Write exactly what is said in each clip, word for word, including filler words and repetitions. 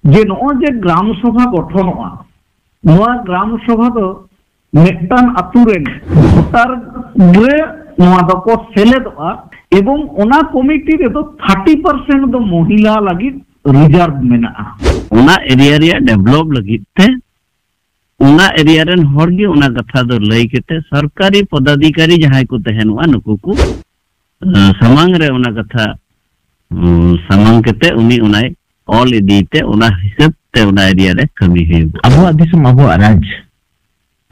ᱡᱮ ᱱᱚᱜᱼᱚᱭ ᱡᱮ ᱜᱨᱟᱢ ᱥᱚᱵᱷᱟ ᱜᱚᱴᱷᱚᱱᱚᱜᱼᱟ, ᱱᱚᱣᱟ ᱜᱨᱟᱢ ᱥᱚᱵᱷᱟ ᱫᱚ ᱢᱤᱫᱴᱟᱝ ᱟᱛᱳ ᱨᱮᱱ ᱵᱷᱳᱴᱟᱨ ᱜᱮ ᱱᱚᱣᱟ ᱫᱚᱠᱚ ᱥᱮᱞᱮᱫᱚᱜᱼᱟ, ᱮᱵᱚᱝ ᱚᱱᱟ ᱠᱚᱢᱤᱴᱤ ᱨᱮᱫᱚ ᱛᱷᱟᱨᱴᱤ ᱯᱟᱨᱥᱮᱱᱴ ᱫᱚ ᱢᱚᱦᱤᱞᱟ ᱞᱟᱹᱜᱤᱫ ᱨᱤᱡᱟᱨᱵᱷ ᱢᱮᱱᱟᱜᱼᱟ᱾ ᱚᱱᱟ ᱮᱨᱤᱭᱟ ᱨᱮᱭᱟᱜ ᱰᱮᱵᱷᱞᱚᱯ ᱞᱟᱹᱜᱤᱫ ᱛᱮ ᱚᱱᱟ ᱮᱨᱤᱭᱟ ᱨᱮᱱ ᱦᱚᱲ ᱜᱮ ᱚᱱᱟ ᱠᱟᱛᱷᱟ ᱫᱚ ᱞᱟᱹᱭ ᱠᱟᱛᱮ ᱥᱚᱨᱠᱟᱨᱤ ᱯᱚᱫᱟᱫᱷᱤᱠᱟᱨᱤ ᱡᱟᱦᱟᱸᱭ ᱠᱚ ᱛᱟᱦᱮᱱᱚᱜᱼᱟ, ᱱᱩᱠᱩ ᱠᱚ, ᱮ, ᱥᱟᱢᱟᱝ ᱨᱮ ᱚᱱᱟ ᱠᱟᱛᱷᱟ, ᱩ, ᱥᱟᱢᱟᱝ ᱠᱟᱛᱮ ᱩᱱᱤ ᱚᱱᱟᱭ ᱚᱞ ᱤᱫᱤᱭ ᱛᱮ ᱚᱱᱟ ᱦᱤᱥᱟᱹᱵ ᱛᱮ ᱚᱱᱟ ᱮᱨᱤᱭᱟ ᱨᱮ ᱠᱟᱹᱢᱤ ᱦᱩᱭᱩᱜᱼᱟ᱾ ᱟᱵᱚᱣᱟᱜ ᱫᱤᱥᱚᱢ, ᱟᱵᱚᱣᱟᱜ ᱨᱟᱡᱽ,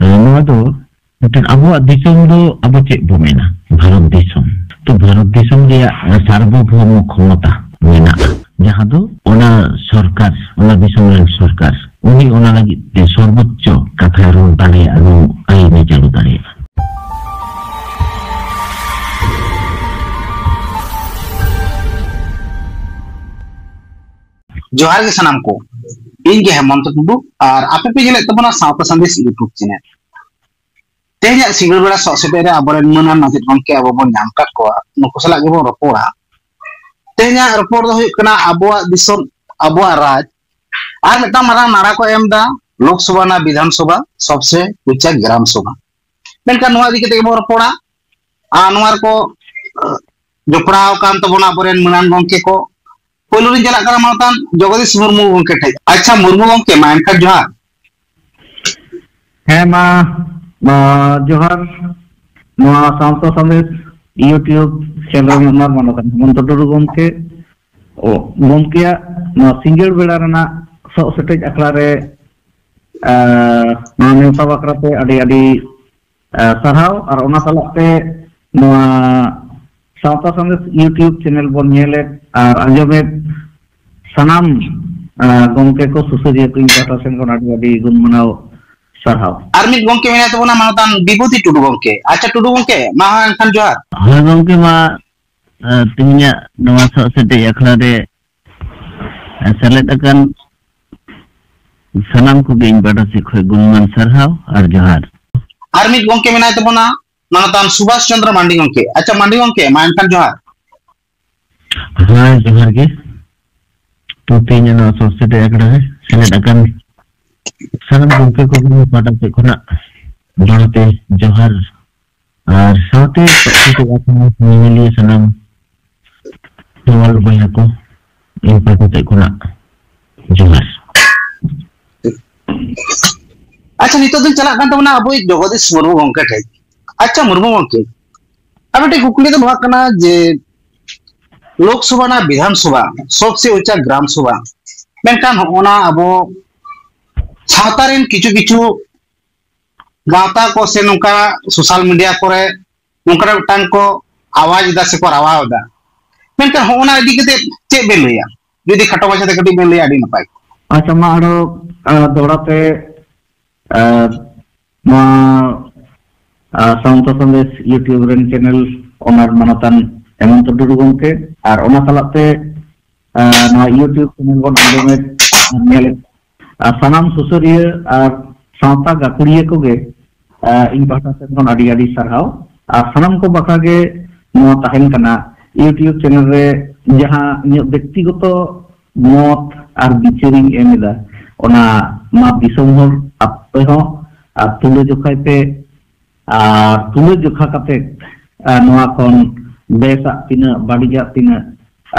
ᱮ, ᱱᱚᱣᱟ ᱫᱚ ᱢᱤᱫᱴᱮᱱ ᱟᱵᱚᱣᱟᱜ ᱫᱤᱥᱚᱢ ᱫᱚ ᱟᱵᱚ ᱪᱮᱫ ᱵᱚ ᱢᱮᱱᱟ? ᱵᱷᱟᱨᱚᱛ ᱫᱤᱥᱚᱢ᱾ ᱛᱚ, ᱵᱷᱟᱨᱚᱛ ᱫᱤᱥᱚᱢ ᱨᱮᱭᱟᱜ ᱥᱟᱨᱵᱚᱵᱷᱳᱣᱢᱚ ᱠᱷᱚᱢᱚᱛᱟ ᱢᱮᱱᱟᱜᱼᱟ, ᱡᱟᱦᱟᱸ ᱫᱚ ᱚᱱᱟ ᱥᱚᱨᱠᱟᱨ, ᱚᱱᱟ ᱫᱤᱥᱚᱢ ᱨᱮᱱ ᱥᱚᱨᱠᱟᱨ, ᱩᱱᱤ ᱚᱱᱟ ᱞᱟᱹᱜᱤᱫ ᱛᱮ ᱥᱚᱨᱵᱚᱪᱪᱚ ᱠᱟᱛᱷᱟᱭ ᱨᱚᱲ ᱫᱟᱲᱮᱭᱟᱜᱼᱟ ᱮᱵᱚᱝ ᱟᱹᱭᱤᱱᱮ ᱪᱟᱹᱞᱩ ᱫᱟᱲᱮᱭᱟᱜᱼᱟ᱾ ᱡᱚᱦᱟᱨ ᱜᱮ ᱥᱟᱱᱟᱢ ᱠᱚ, ᱤᱧ ᱜᱮ ᱦᱮᱢᱚᱱᱛᱚ ᱴᱩᱰᱩ ᱟᱨ ᱟᱯᱮ ᱯᱮ ᱧᱮᱞᱮᱫ ᱛᱟᱵᱚᱱᱟ ᱥᱟᱶᱛᱟ ᱥᱟᱸᱫᱮᱥ YouTube ᱪᱮᱱᱮᱞ᱾ ᱛᱮᱦᱮᱧᱟᱜ ᱥᱤᱸᱜᱟᱹᱲ ᱵᱮᱲᱟ ᱥᱚᱜ ᱥᱮᱴᱮᱡ ᱨᱮ ᱟᱵᱚᱨᱮᱱ ᱢᱟᱹᱱᱟᱱ ᱢᱟᱪᱮᱫ ᱜᱚᱢᱠᱮ ᱟᱵᱚ ᱵᱚᱱ ᱧᱟᱢ ᱟᱠᱟᱫ ᱠᱚᱣᱟ, ᱱᱩᱠᱩ ᱥᱟᱞᱟᱜ ᱜᱮᱵᱚᱱ ᱨᱚᱯᱚᱲᱟ᱾ ᱛᱮᱦᱮᱧᱟᱜ ᱨᱚᱯᱚᱲ ᱫᱚ ᱦᱩᱭᱩᱜ ᱠᱟᱱᱟ ᱟᱵᱚᱣᱟᱜ ᱫᱤᱥᱚᱢ, ᱟᱵᱚᱣᱟᱜ ᱨᱟᱡᱽ ᱟᱨ ᱢᱤᱫᱴᱟᱝ ᱢᱟᱨᱟᱝ ᱱᱟᱲᱟ ᱠᱚ ᱮᱢ ᱮᱫᱟ, ᱞᱳᱠᱥᱚᱵᱷᱟ ᱨᱮᱱᱟᱜ ᱵᱤᱫᱷᱟᱱ ᱥᱚᱵᱷᱟ, ᱥᱚᱵᱥᱮ ᱩᱪᱟ ᱜᱨᱟᱢ ᱥᱚᱵᱷᱟ᱾ ᱢᱮᱱᱠᱷᱟᱱ ᱱᱚᱣᱟ ᱤᱫᱤ ᱠᱟᱛᱮ ᱜᱮᱵᱚᱱ ᱨᱚᱯᱚᱲᱟ᱾ ᱟᱨ ᱱᱚᱣᱟ ᱨᱮᱠᱚ, ᱟᱸ, ᱡᱚᱯᱲᱟᱣ ᱟᱠᱟᱱ ᱛᱟᱵᱚᱱᱟ ᱟᱵᱚᱨᱮᱱ ᱢᱟᱹᱱᱟᱱ ᱜᱚᱢᱠᱮ ᱠᱚ᱾ ᱯᱳᱭᱞᱳ ᱨᱤᱧ ᱪᱟᱞᱟᱜ ᱠᱟᱱᱟ ᱢᱟᱱᱚᱛᱟᱱ ᱡᱚᱜᱚᱫᱤᱥ ᱢᱩᱨᱢᱩ ᱜᱚᱢᱠᱮ ᱴᱷᱮᱱ᱾ ᱟᱪᱪᱷᱟ ᱢᱩᱨᱢᱩ ᱜᱚᱢᱠᱮ, ᱢᱟ ᱮᱱᱠᱷᱟᱱ ᱡᱚᱦᱟᱨ᱾ ᱦᱮᱸ ᱢᱟ, ᱢᱟ ᱡᱚᱦᱟᱨ᱾ ᱱᱚᱣᱟ ᱥᱟᱶᱛᱟ ᱥᱟᱸᱫᱮᱥ YouTube ᱪᱮᱱᱮᱞ ᱨᱮᱱ ᱢᱟᱱᱚᱛᱟᱱ ᱦᱮᱢᱚᱱᱛᱚ ᱴᱩᱰᱩ ᱜᱚᱢᱠᱮ, ᱚ, ᱜᱚᱢᱠᱮᱭᱟᱜ ᱱᱚᱣᱟ ᱥᱤᱸᱜᱟᱹᱲ ᱵᱮᱲᱟ ᱨᱮᱱᱟᱜ ᱥᱚᱜ ᱥᱮᱴᱮᱡ ᱟᱠᱷᱲᱟ ᱨᱮ, ᱟᱸ, ᱱᱚᱣᱟ ᱱᱮᱣᱛᱟ ᱵᱟᱠᱷᱨᱟ ᱛᱮ ᱟᱹᱰᱤ ᱟᱹᱰᱤ, ᱟᱸ, ᱥᱟᱨᱦᱟᱣ᱾ ᱟᱨ ᱚᱱᱟ ᱥᱟᱞᱟᱜ ᱛᱮ ᱱᱚᱣᱟ ᱥᱟᱶᱛᱟ ᱥᱟᱸᱫᱮᱥ YouTube ᱪᱮᱱᱮᱞ ᱵᱚᱱ ᱧᱮᱞᱮᱫ ᱟᱨ ᱟᱸᱡᱚᱢᱮᱫ ᱥᱟᱱᱟᱢ, ᱟᱸ, ᱜᱚᱢᱠᱮ ᱠᱚ, ᱥᱩᱥᱟᱹᱨᱤᱭᱟᱹ ᱠᱚ ᱤᱧ ᱯᱟᱦᱴᱟ ᱥᱮᱱ ᱠᱷᱚᱱ ᱟᱹᱰᱤ ᱟᱹᱰᱤ ᱜᱩᱱ ᱢᱟᱱᱟᱣ ᱥᱟᱨᱦᱟᱣ᱾ ᱟᱨ ᱢᱤᱫ ᱜᱚᱢᱠᱮ ᱢᱮᱱᱟᱭ ᱛᱟᱵᱚᱱᱟ ᱢᱟᱱᱚᱛᱟᱱ ᱵᱤᱵᱷᱩᱛᱤ ᱴᱩᱰᱩ ᱜᱚᱢᱠᱮ᱾ ᱟᱪᱪᱷᱟ ᱴᱩᱰᱩ ᱜᱚᱢᱠᱮ, ᱢᱟ ᱦᱚᱸ ᱮᱱᱠᱷᱟᱱ ᱡᱚᱦᱟᱨ᱾ ᱦᱳᱭ ᱜᱚᱢᱠᱮ, ᱢᱟ, ᱟᱸ, ᱛᱮᱦᱮᱧᱟᱜ ᱱᱚᱣᱟ ᱥᱚᱜ ᱥᱮᱴᱮᱡ ᱟᱠᱷᱲᱟ ᱨᱮ, ᱟᱸ, ᱥᱮᱞᱮᱫ ᱟᱠᱟᱱ ᱥᱟᱱᱟᱢ ᱠᱚᱜᱮ ᱤᱧ ᱯᱟᱦᱴᱟ ᱥᱮᱫ ᱠᱷᱚᱱ ᱜᱩᱱᱢᱟᱱ ᱥᱟᱨᱦᱟᱣ ᱟᱨ ᱡᱚᱦᱟᱨ᱾ ᱟᱨ ᱢᱤᱫ ᱜᱚᱢᱠᱮ ᱢᱮᱱᱟᱭ ᱛᱟᱵᱚᱱᱟ ᱢᱟᱱᱚᱛᱟᱱ ᱥᱩᱵᱷᱟᱥ ᱪᱚᱸᱫᱽᱨᱚ ᱢᱟᱱᱰᱤ ᱜᱚᱢᱠᱮ᱾ ᱟᱪᱪᱷᱟ ᱢᱟᱱᱰᱤ ᱜᱚᱢᱠᱮ, ᱢᱟ ᱮᱱᱠᱷᱟᱱ ᱡᱚᱦᱟᱨ᱾ ᱦᱳᱭ, ᱡᱚᱦᱟᱨ ᱜᱮ᱾ ᱛᱮᱦᱮᱧᱟᱜ ᱱᱚᱣᱟ ᱥᱚᱨᱥᱮᱛᱮ ᱟᱠᱷᱲᱟ ᱨᱮ ᱥᱮᱞᱮᱫ ᱟᱠᱟᱱ ᱥᱟᱱᱟᱢ ᱜᱚᱢᱠᱮ ᱠᱚ ᱯᱟᱦᱴᱟ ᱥᱮᱫ ᱠᱷᱚᱱᱟᱜ ᱫᱚᱦᱲᱟ ᱛᱮ ᱡᱚᱦᱟᱨ, ᱟᱨ ᱥᱟᱶᱛᱮ ᱧᱮᱧᱮᱞᱤᱭᱟᱹ ᱥᱟᱱᱟᱢ ᱱᱟᱣᱟᱞ ᱵᱚᱭᱦᱟ ᱠᱚ ᱤᱧ ᱯᱟᱦᱴᱟ ᱥᱮᱫ ᱠᱷᱚᱱᱟᱜ ᱡᱚᱦᱟᱨ᱾ ᱟᱪᱪᱷᱟ, ᱱᱤᱛᱚᱜ ᱫᱚᱧ ᱪᱟᱞᱟᱜ ᱠᱟᱱ ᱛᱟᱵᱚᱱᱟ ᱟᱵᱚᱭᱤᱡ ᱡᱚᱜᱚᱫᱤᱥ ᱢᱩᱨᱢᱩ ᱜᱚᱢᱠᱮ ᱴᱷᱮᱱ᱾ ᱟᱪᱪᱷᱟ ᱢᱩᱨᱢᱩ ᱜᱚᱢᱠᱮ, ᱟᱨ ᱢᱤᱫᱴᱮᱱ ᱠᱩᱠᱞᱤ ᱫᱚ ᱱᱚᱣᱟ ᱠᱟᱱᱟ ᱡᱮ ᱞᱳᱠᱥᱚᱵᱷᱟ ᱨᱮᱱᱟᱜ ᱵᱤᱫᱷᱟᱱ ᱥᱚᱵᱷᱟ, ᱥᱚᱵᱥᱮ ᱩᱪᱟ ᱜᱨᱟᱢ ᱥᱚᱵᱷᱟ, ᱢᱮᱱᱠᱷᱟᱱ ᱦᱚᱸᱜᱼᱚ ᱱᱟ ᱟᱵᱚ ᱥᱟᱶᱛᱟ ᱨᱮᱱ ᱠᱤᱪᱷᱩ ᱠᱤᱪᱷᱩ ᱜᱟᱶᱛᱟ ᱠᱚ ᱥᱮ ᱱᱚᱝᱠᱟ ᱥᱳᱥᱟᱞ ᱢᱤᱰᱤᱭᱟ ᱠᱚᱨᱮ ᱱᱚᱝᱠᱟᱱᱟᱜ ᱢᱤᱫᱴᱟᱝ ᱠᱚ ᱟᱣᱟᱡ ᱮᱫᱟ ᱥᱮᱠᱚ ᱨᱟᱣᱟᱣ ᱮᱫᱟ, ᱢᱮᱱᱠᱷᱟᱱ ᱦᱚᱸᱜᱼᱚ ᱱᱟ ᱤᱫᱤ ᱠᱟᱛᱮ ᱪᱮᱫ ᱵᱮᱱ ᱞᱟᱹᱭᱟ? ᱡᱩᱫᱤ ᱠᱷᱟᱴᱚ ᱢᱟᱪᱷᱟ ᱛᱮ ᱠᱟᱹᱴᱤᱡ ᱵᱮᱱ ᱞᱟᱹᱭᱟ, ᱟᱹᱰᱤ ᱱᱟᱯᱟᱭ᱾ ᱟᱪᱪᱷᱟ, ᱢᱟ ᱟᱨᱚ, ᱟᱸ, ᱫᱚᱦᱲᱟ ᱛᱮ, ᱟᱸ, ᱱᱚᱣᱟ, ᱟᱸ, ᱥᱟᱶᱛᱟ ᱥᱟᱸᱫᱮᱥ YouTube ᱨᱮᱱ ᱪᱮᱱᱮᱞ ᱚᱱᱟᱨ ᱢᱟᱱᱚᱛᱟᱱ ᱦᱮᱢᱚᱱᱛᱚ ᱴᱩᱰᱩ ᱜᱚᱢᱠᱮ ᱟᱨ ᱚᱱᱟ ᱥᱟᱞᱟᱜ ᱛᱮ, ᱟᱸ, ᱱᱚᱣᱟ YouTube ᱪᱮᱱᱮᱞ ᱵᱚᱱ ᱟᱸᱡᱚᱢᱮᱫ ᱟᱨ ᱧᱮᱞᱮᱫ, ᱟᱨ ᱥᱟᱱᱟᱢ ᱥᱩᱥᱟᱹᱨᱤᱭᱟᱹ ᱟᱨ ᱥᱟᱶᱛᱟ ᱜᱟᱹᱠᱷᱩᱲᱤᱭᱟᱹ ᱠᱚᱜᱮ, ᱟᱸ, ᱤᱧ ᱯᱟᱦᱴᱟ ᱥᱮᱫ ᱠᱷᱚᱱ ᱟᱹᱰᱤ ᱟᱹᱰᱤ ᱥᱟᱨᱦᱟᱣ᱾ ᱟᱨ ᱥᱟᱱᱟᱢ ᱠᱚ ᱵᱟᱠᱷᱨᱟ ᱜᱮ ᱱᱚᱣᱟ ᱛᱟᱦᱮᱱ ᱠᱟᱱᱟ, YouTube ᱪᱮᱱᱮᱞ ᱨᱮ ᱡᱟᱦᱟᱸ ᱤᱧᱟᱹᱜ ᱵᱮᱠᱛᱤᱜᱚᱛᱚ ᱢᱚᱛ ᱟᱨ ᱵᱤᱪᱟᱹᱨᱤᱧ ᱮᱢ ᱮᱫᱟ, ᱚᱱᱟ ᱢᱟ ᱫᱤᱥᱚᱢ ᱦᱚᱲ ᱟᱯᱮ ᱦᱚᱸ ᱟᱨ ᱛᱩᱞᱟᱹ ᱡᱚᱠᱷᱟᱭ ᱯᱮ᱾ ᱟᱨ ᱛᱩᱞᱟᱹ ᱡᱚᱠᱷᱟ ᱠᱟᱛᱮ, ᱟᱨ ᱱᱚᱣᱟ ᱠᱷᱚᱱ ᱵᱮᱥᱟᱜ ᱛᱤᱱᱟᱹᱜ, ᱵᱟᱹᱲᱤᱡᱟᱜ ᱛᱤᱱᱟᱹᱜ,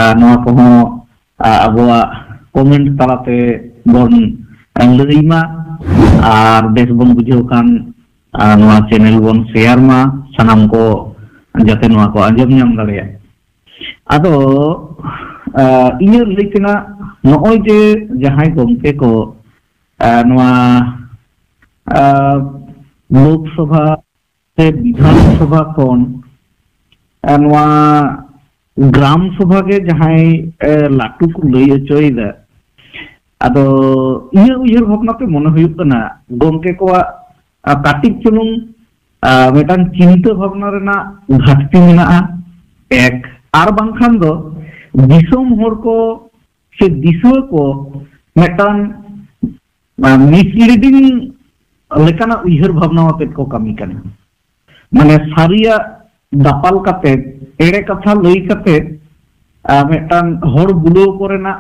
ᱟᱨ ᱱᱚᱣᱟ ᱠᱚᱦᱚᱸ, ᱟᱨ ᱟᱵᱚᱣᱟᱜ ᱠᱚᱢᱮᱱᱴ ᱛᱟᱞᱟᱛᱮ ᱵᱚᱱ ᱞᱟᱹᱭ ᱢᱟ᱾ ᱟᱨ ᱵᱮᱥ ᱵᱚᱱ ᱵᱩᱡᱷᱟᱹᱣ ᱠᱷᱟᱱ, ᱟᱨ ᱱᱚᱣᱟ ᱪᱮᱱᱮᱞ ᱵᱚᱱ ᱥᱮᱭᱟᱨ ᱢᱟ, ᱥᱟᱱᱟᱢ ᱠᱚ ᱡᱟᱛᱮ ᱱᱚᱣᱟ ᱠᱚ ᱟᱸᱡᱚᱢ ᱧᱟᱢ ᱫᱟᱲᱮᱭᱟᱜ᱾ ᱟᱫᱚ, ᱟᱨ ᱤᱧᱟᱹᱜ ᱞᱟᱹᱭ ᱛᱮᱱᱟᱜ ᱱᱚᱜᱼᱚᱭ ᱡᱮ ᱡᱟᱦᱟᱸᱭ ᱜᱚᱢᱠᱮ ᱠᱚ, ᱟᱨ ᱱᱚᱣᱟ, ᱟᱨ ᱞᱳᱠᱥᱚᱵᱷᱟ ᱥᱮ ᱵᱤᱫᱷᱟᱱ ᱥᱚᱵᱷᱟ ᱠᱷᱚᱱ, ᱟᱨ ᱱᱚᱣᱟ ᱜᱨᱟᱢ ᱥᱚᱵᱷᱟ ᱜᱮ ᱡᱟᱦᱟᱸᱭ, ᱮ, ᱞᱟᱹᱴᱩ ᱠᱚ ᱞᱟᱹᱭ ᱦᱚᱪᱚᱭᱮᱫᱟ᱾ ᱟᱫᱚ ᱤᱧᱟᱹᱜ ᱩᱭᱦᱟᱹᱨ ᱵᱷᱟᱵᱽᱱᱟ ᱛᱮ ᱢᱚᱱᱮ ᱦᱩᱭᱩᱜ ᱠᱟᱱᱟ ᱜᱚᱢᱠᱮ ᱠᱚᱣᱟᱜ, ᱟ, ᱠᱟᱹᱴᱤᱡ ᱪᱩᱞᱩᱝ, ᱟ, ᱢᱤᱫᱴᱟᱝ ᱪᱤᱱᱛᱟᱹ ᱵᱷᱟᱵᱽᱱᱟ ᱨᱮᱱᱟᱜ ᱜᱷᱟᱴᱛᱤ ᱢᱮᱱᱟᱜᱼᱟ, ᱮᱠ᱾ ᱟᱨ ᱵᱟᱝᱠᱷᱟᱱ ᱫᱚ ᱫᱤᱥᱚᱢ ᱦᱚᱲ ᱠᱚ ᱥᱮ ᱫᱤᱥᱩᱣᱟᱹ ᱠᱚ ᱢᱤᱫᱴᱟᱝ, ᱟ, ᱢᱤᱥᱞᱤᱰᱤᱝ ᱞᱮᱠᱟᱱᱟᱜ ᱩᱭᱦᱟᱹᱨ ᱵᱷᱟᱵᱽᱱᱟ ᱟᱛᱮᱫ ᱠᱚ ᱠᱟᱹᱢᱤ ᱠᱟᱱᱟ᱾ ᱢᱟᱱᱮ ᱥᱟᱹᱨᱤᱭᱟᱜ ᱫᱟᱯᱟᱞ ᱠᱟᱛᱮᱫ, ᱮᱲᱮ ᱠᱟᱛᱷᱟ ᱞᱟᱹᱭ ᱠᱟᱛᱮᱫ, ᱟ, ᱢᱤᱫᱴᱟᱝ ᱦᱚᱲ ᱵᱩᱞᱟᱹᱣ ᱠᱚᱨᱮᱱᱟᱜ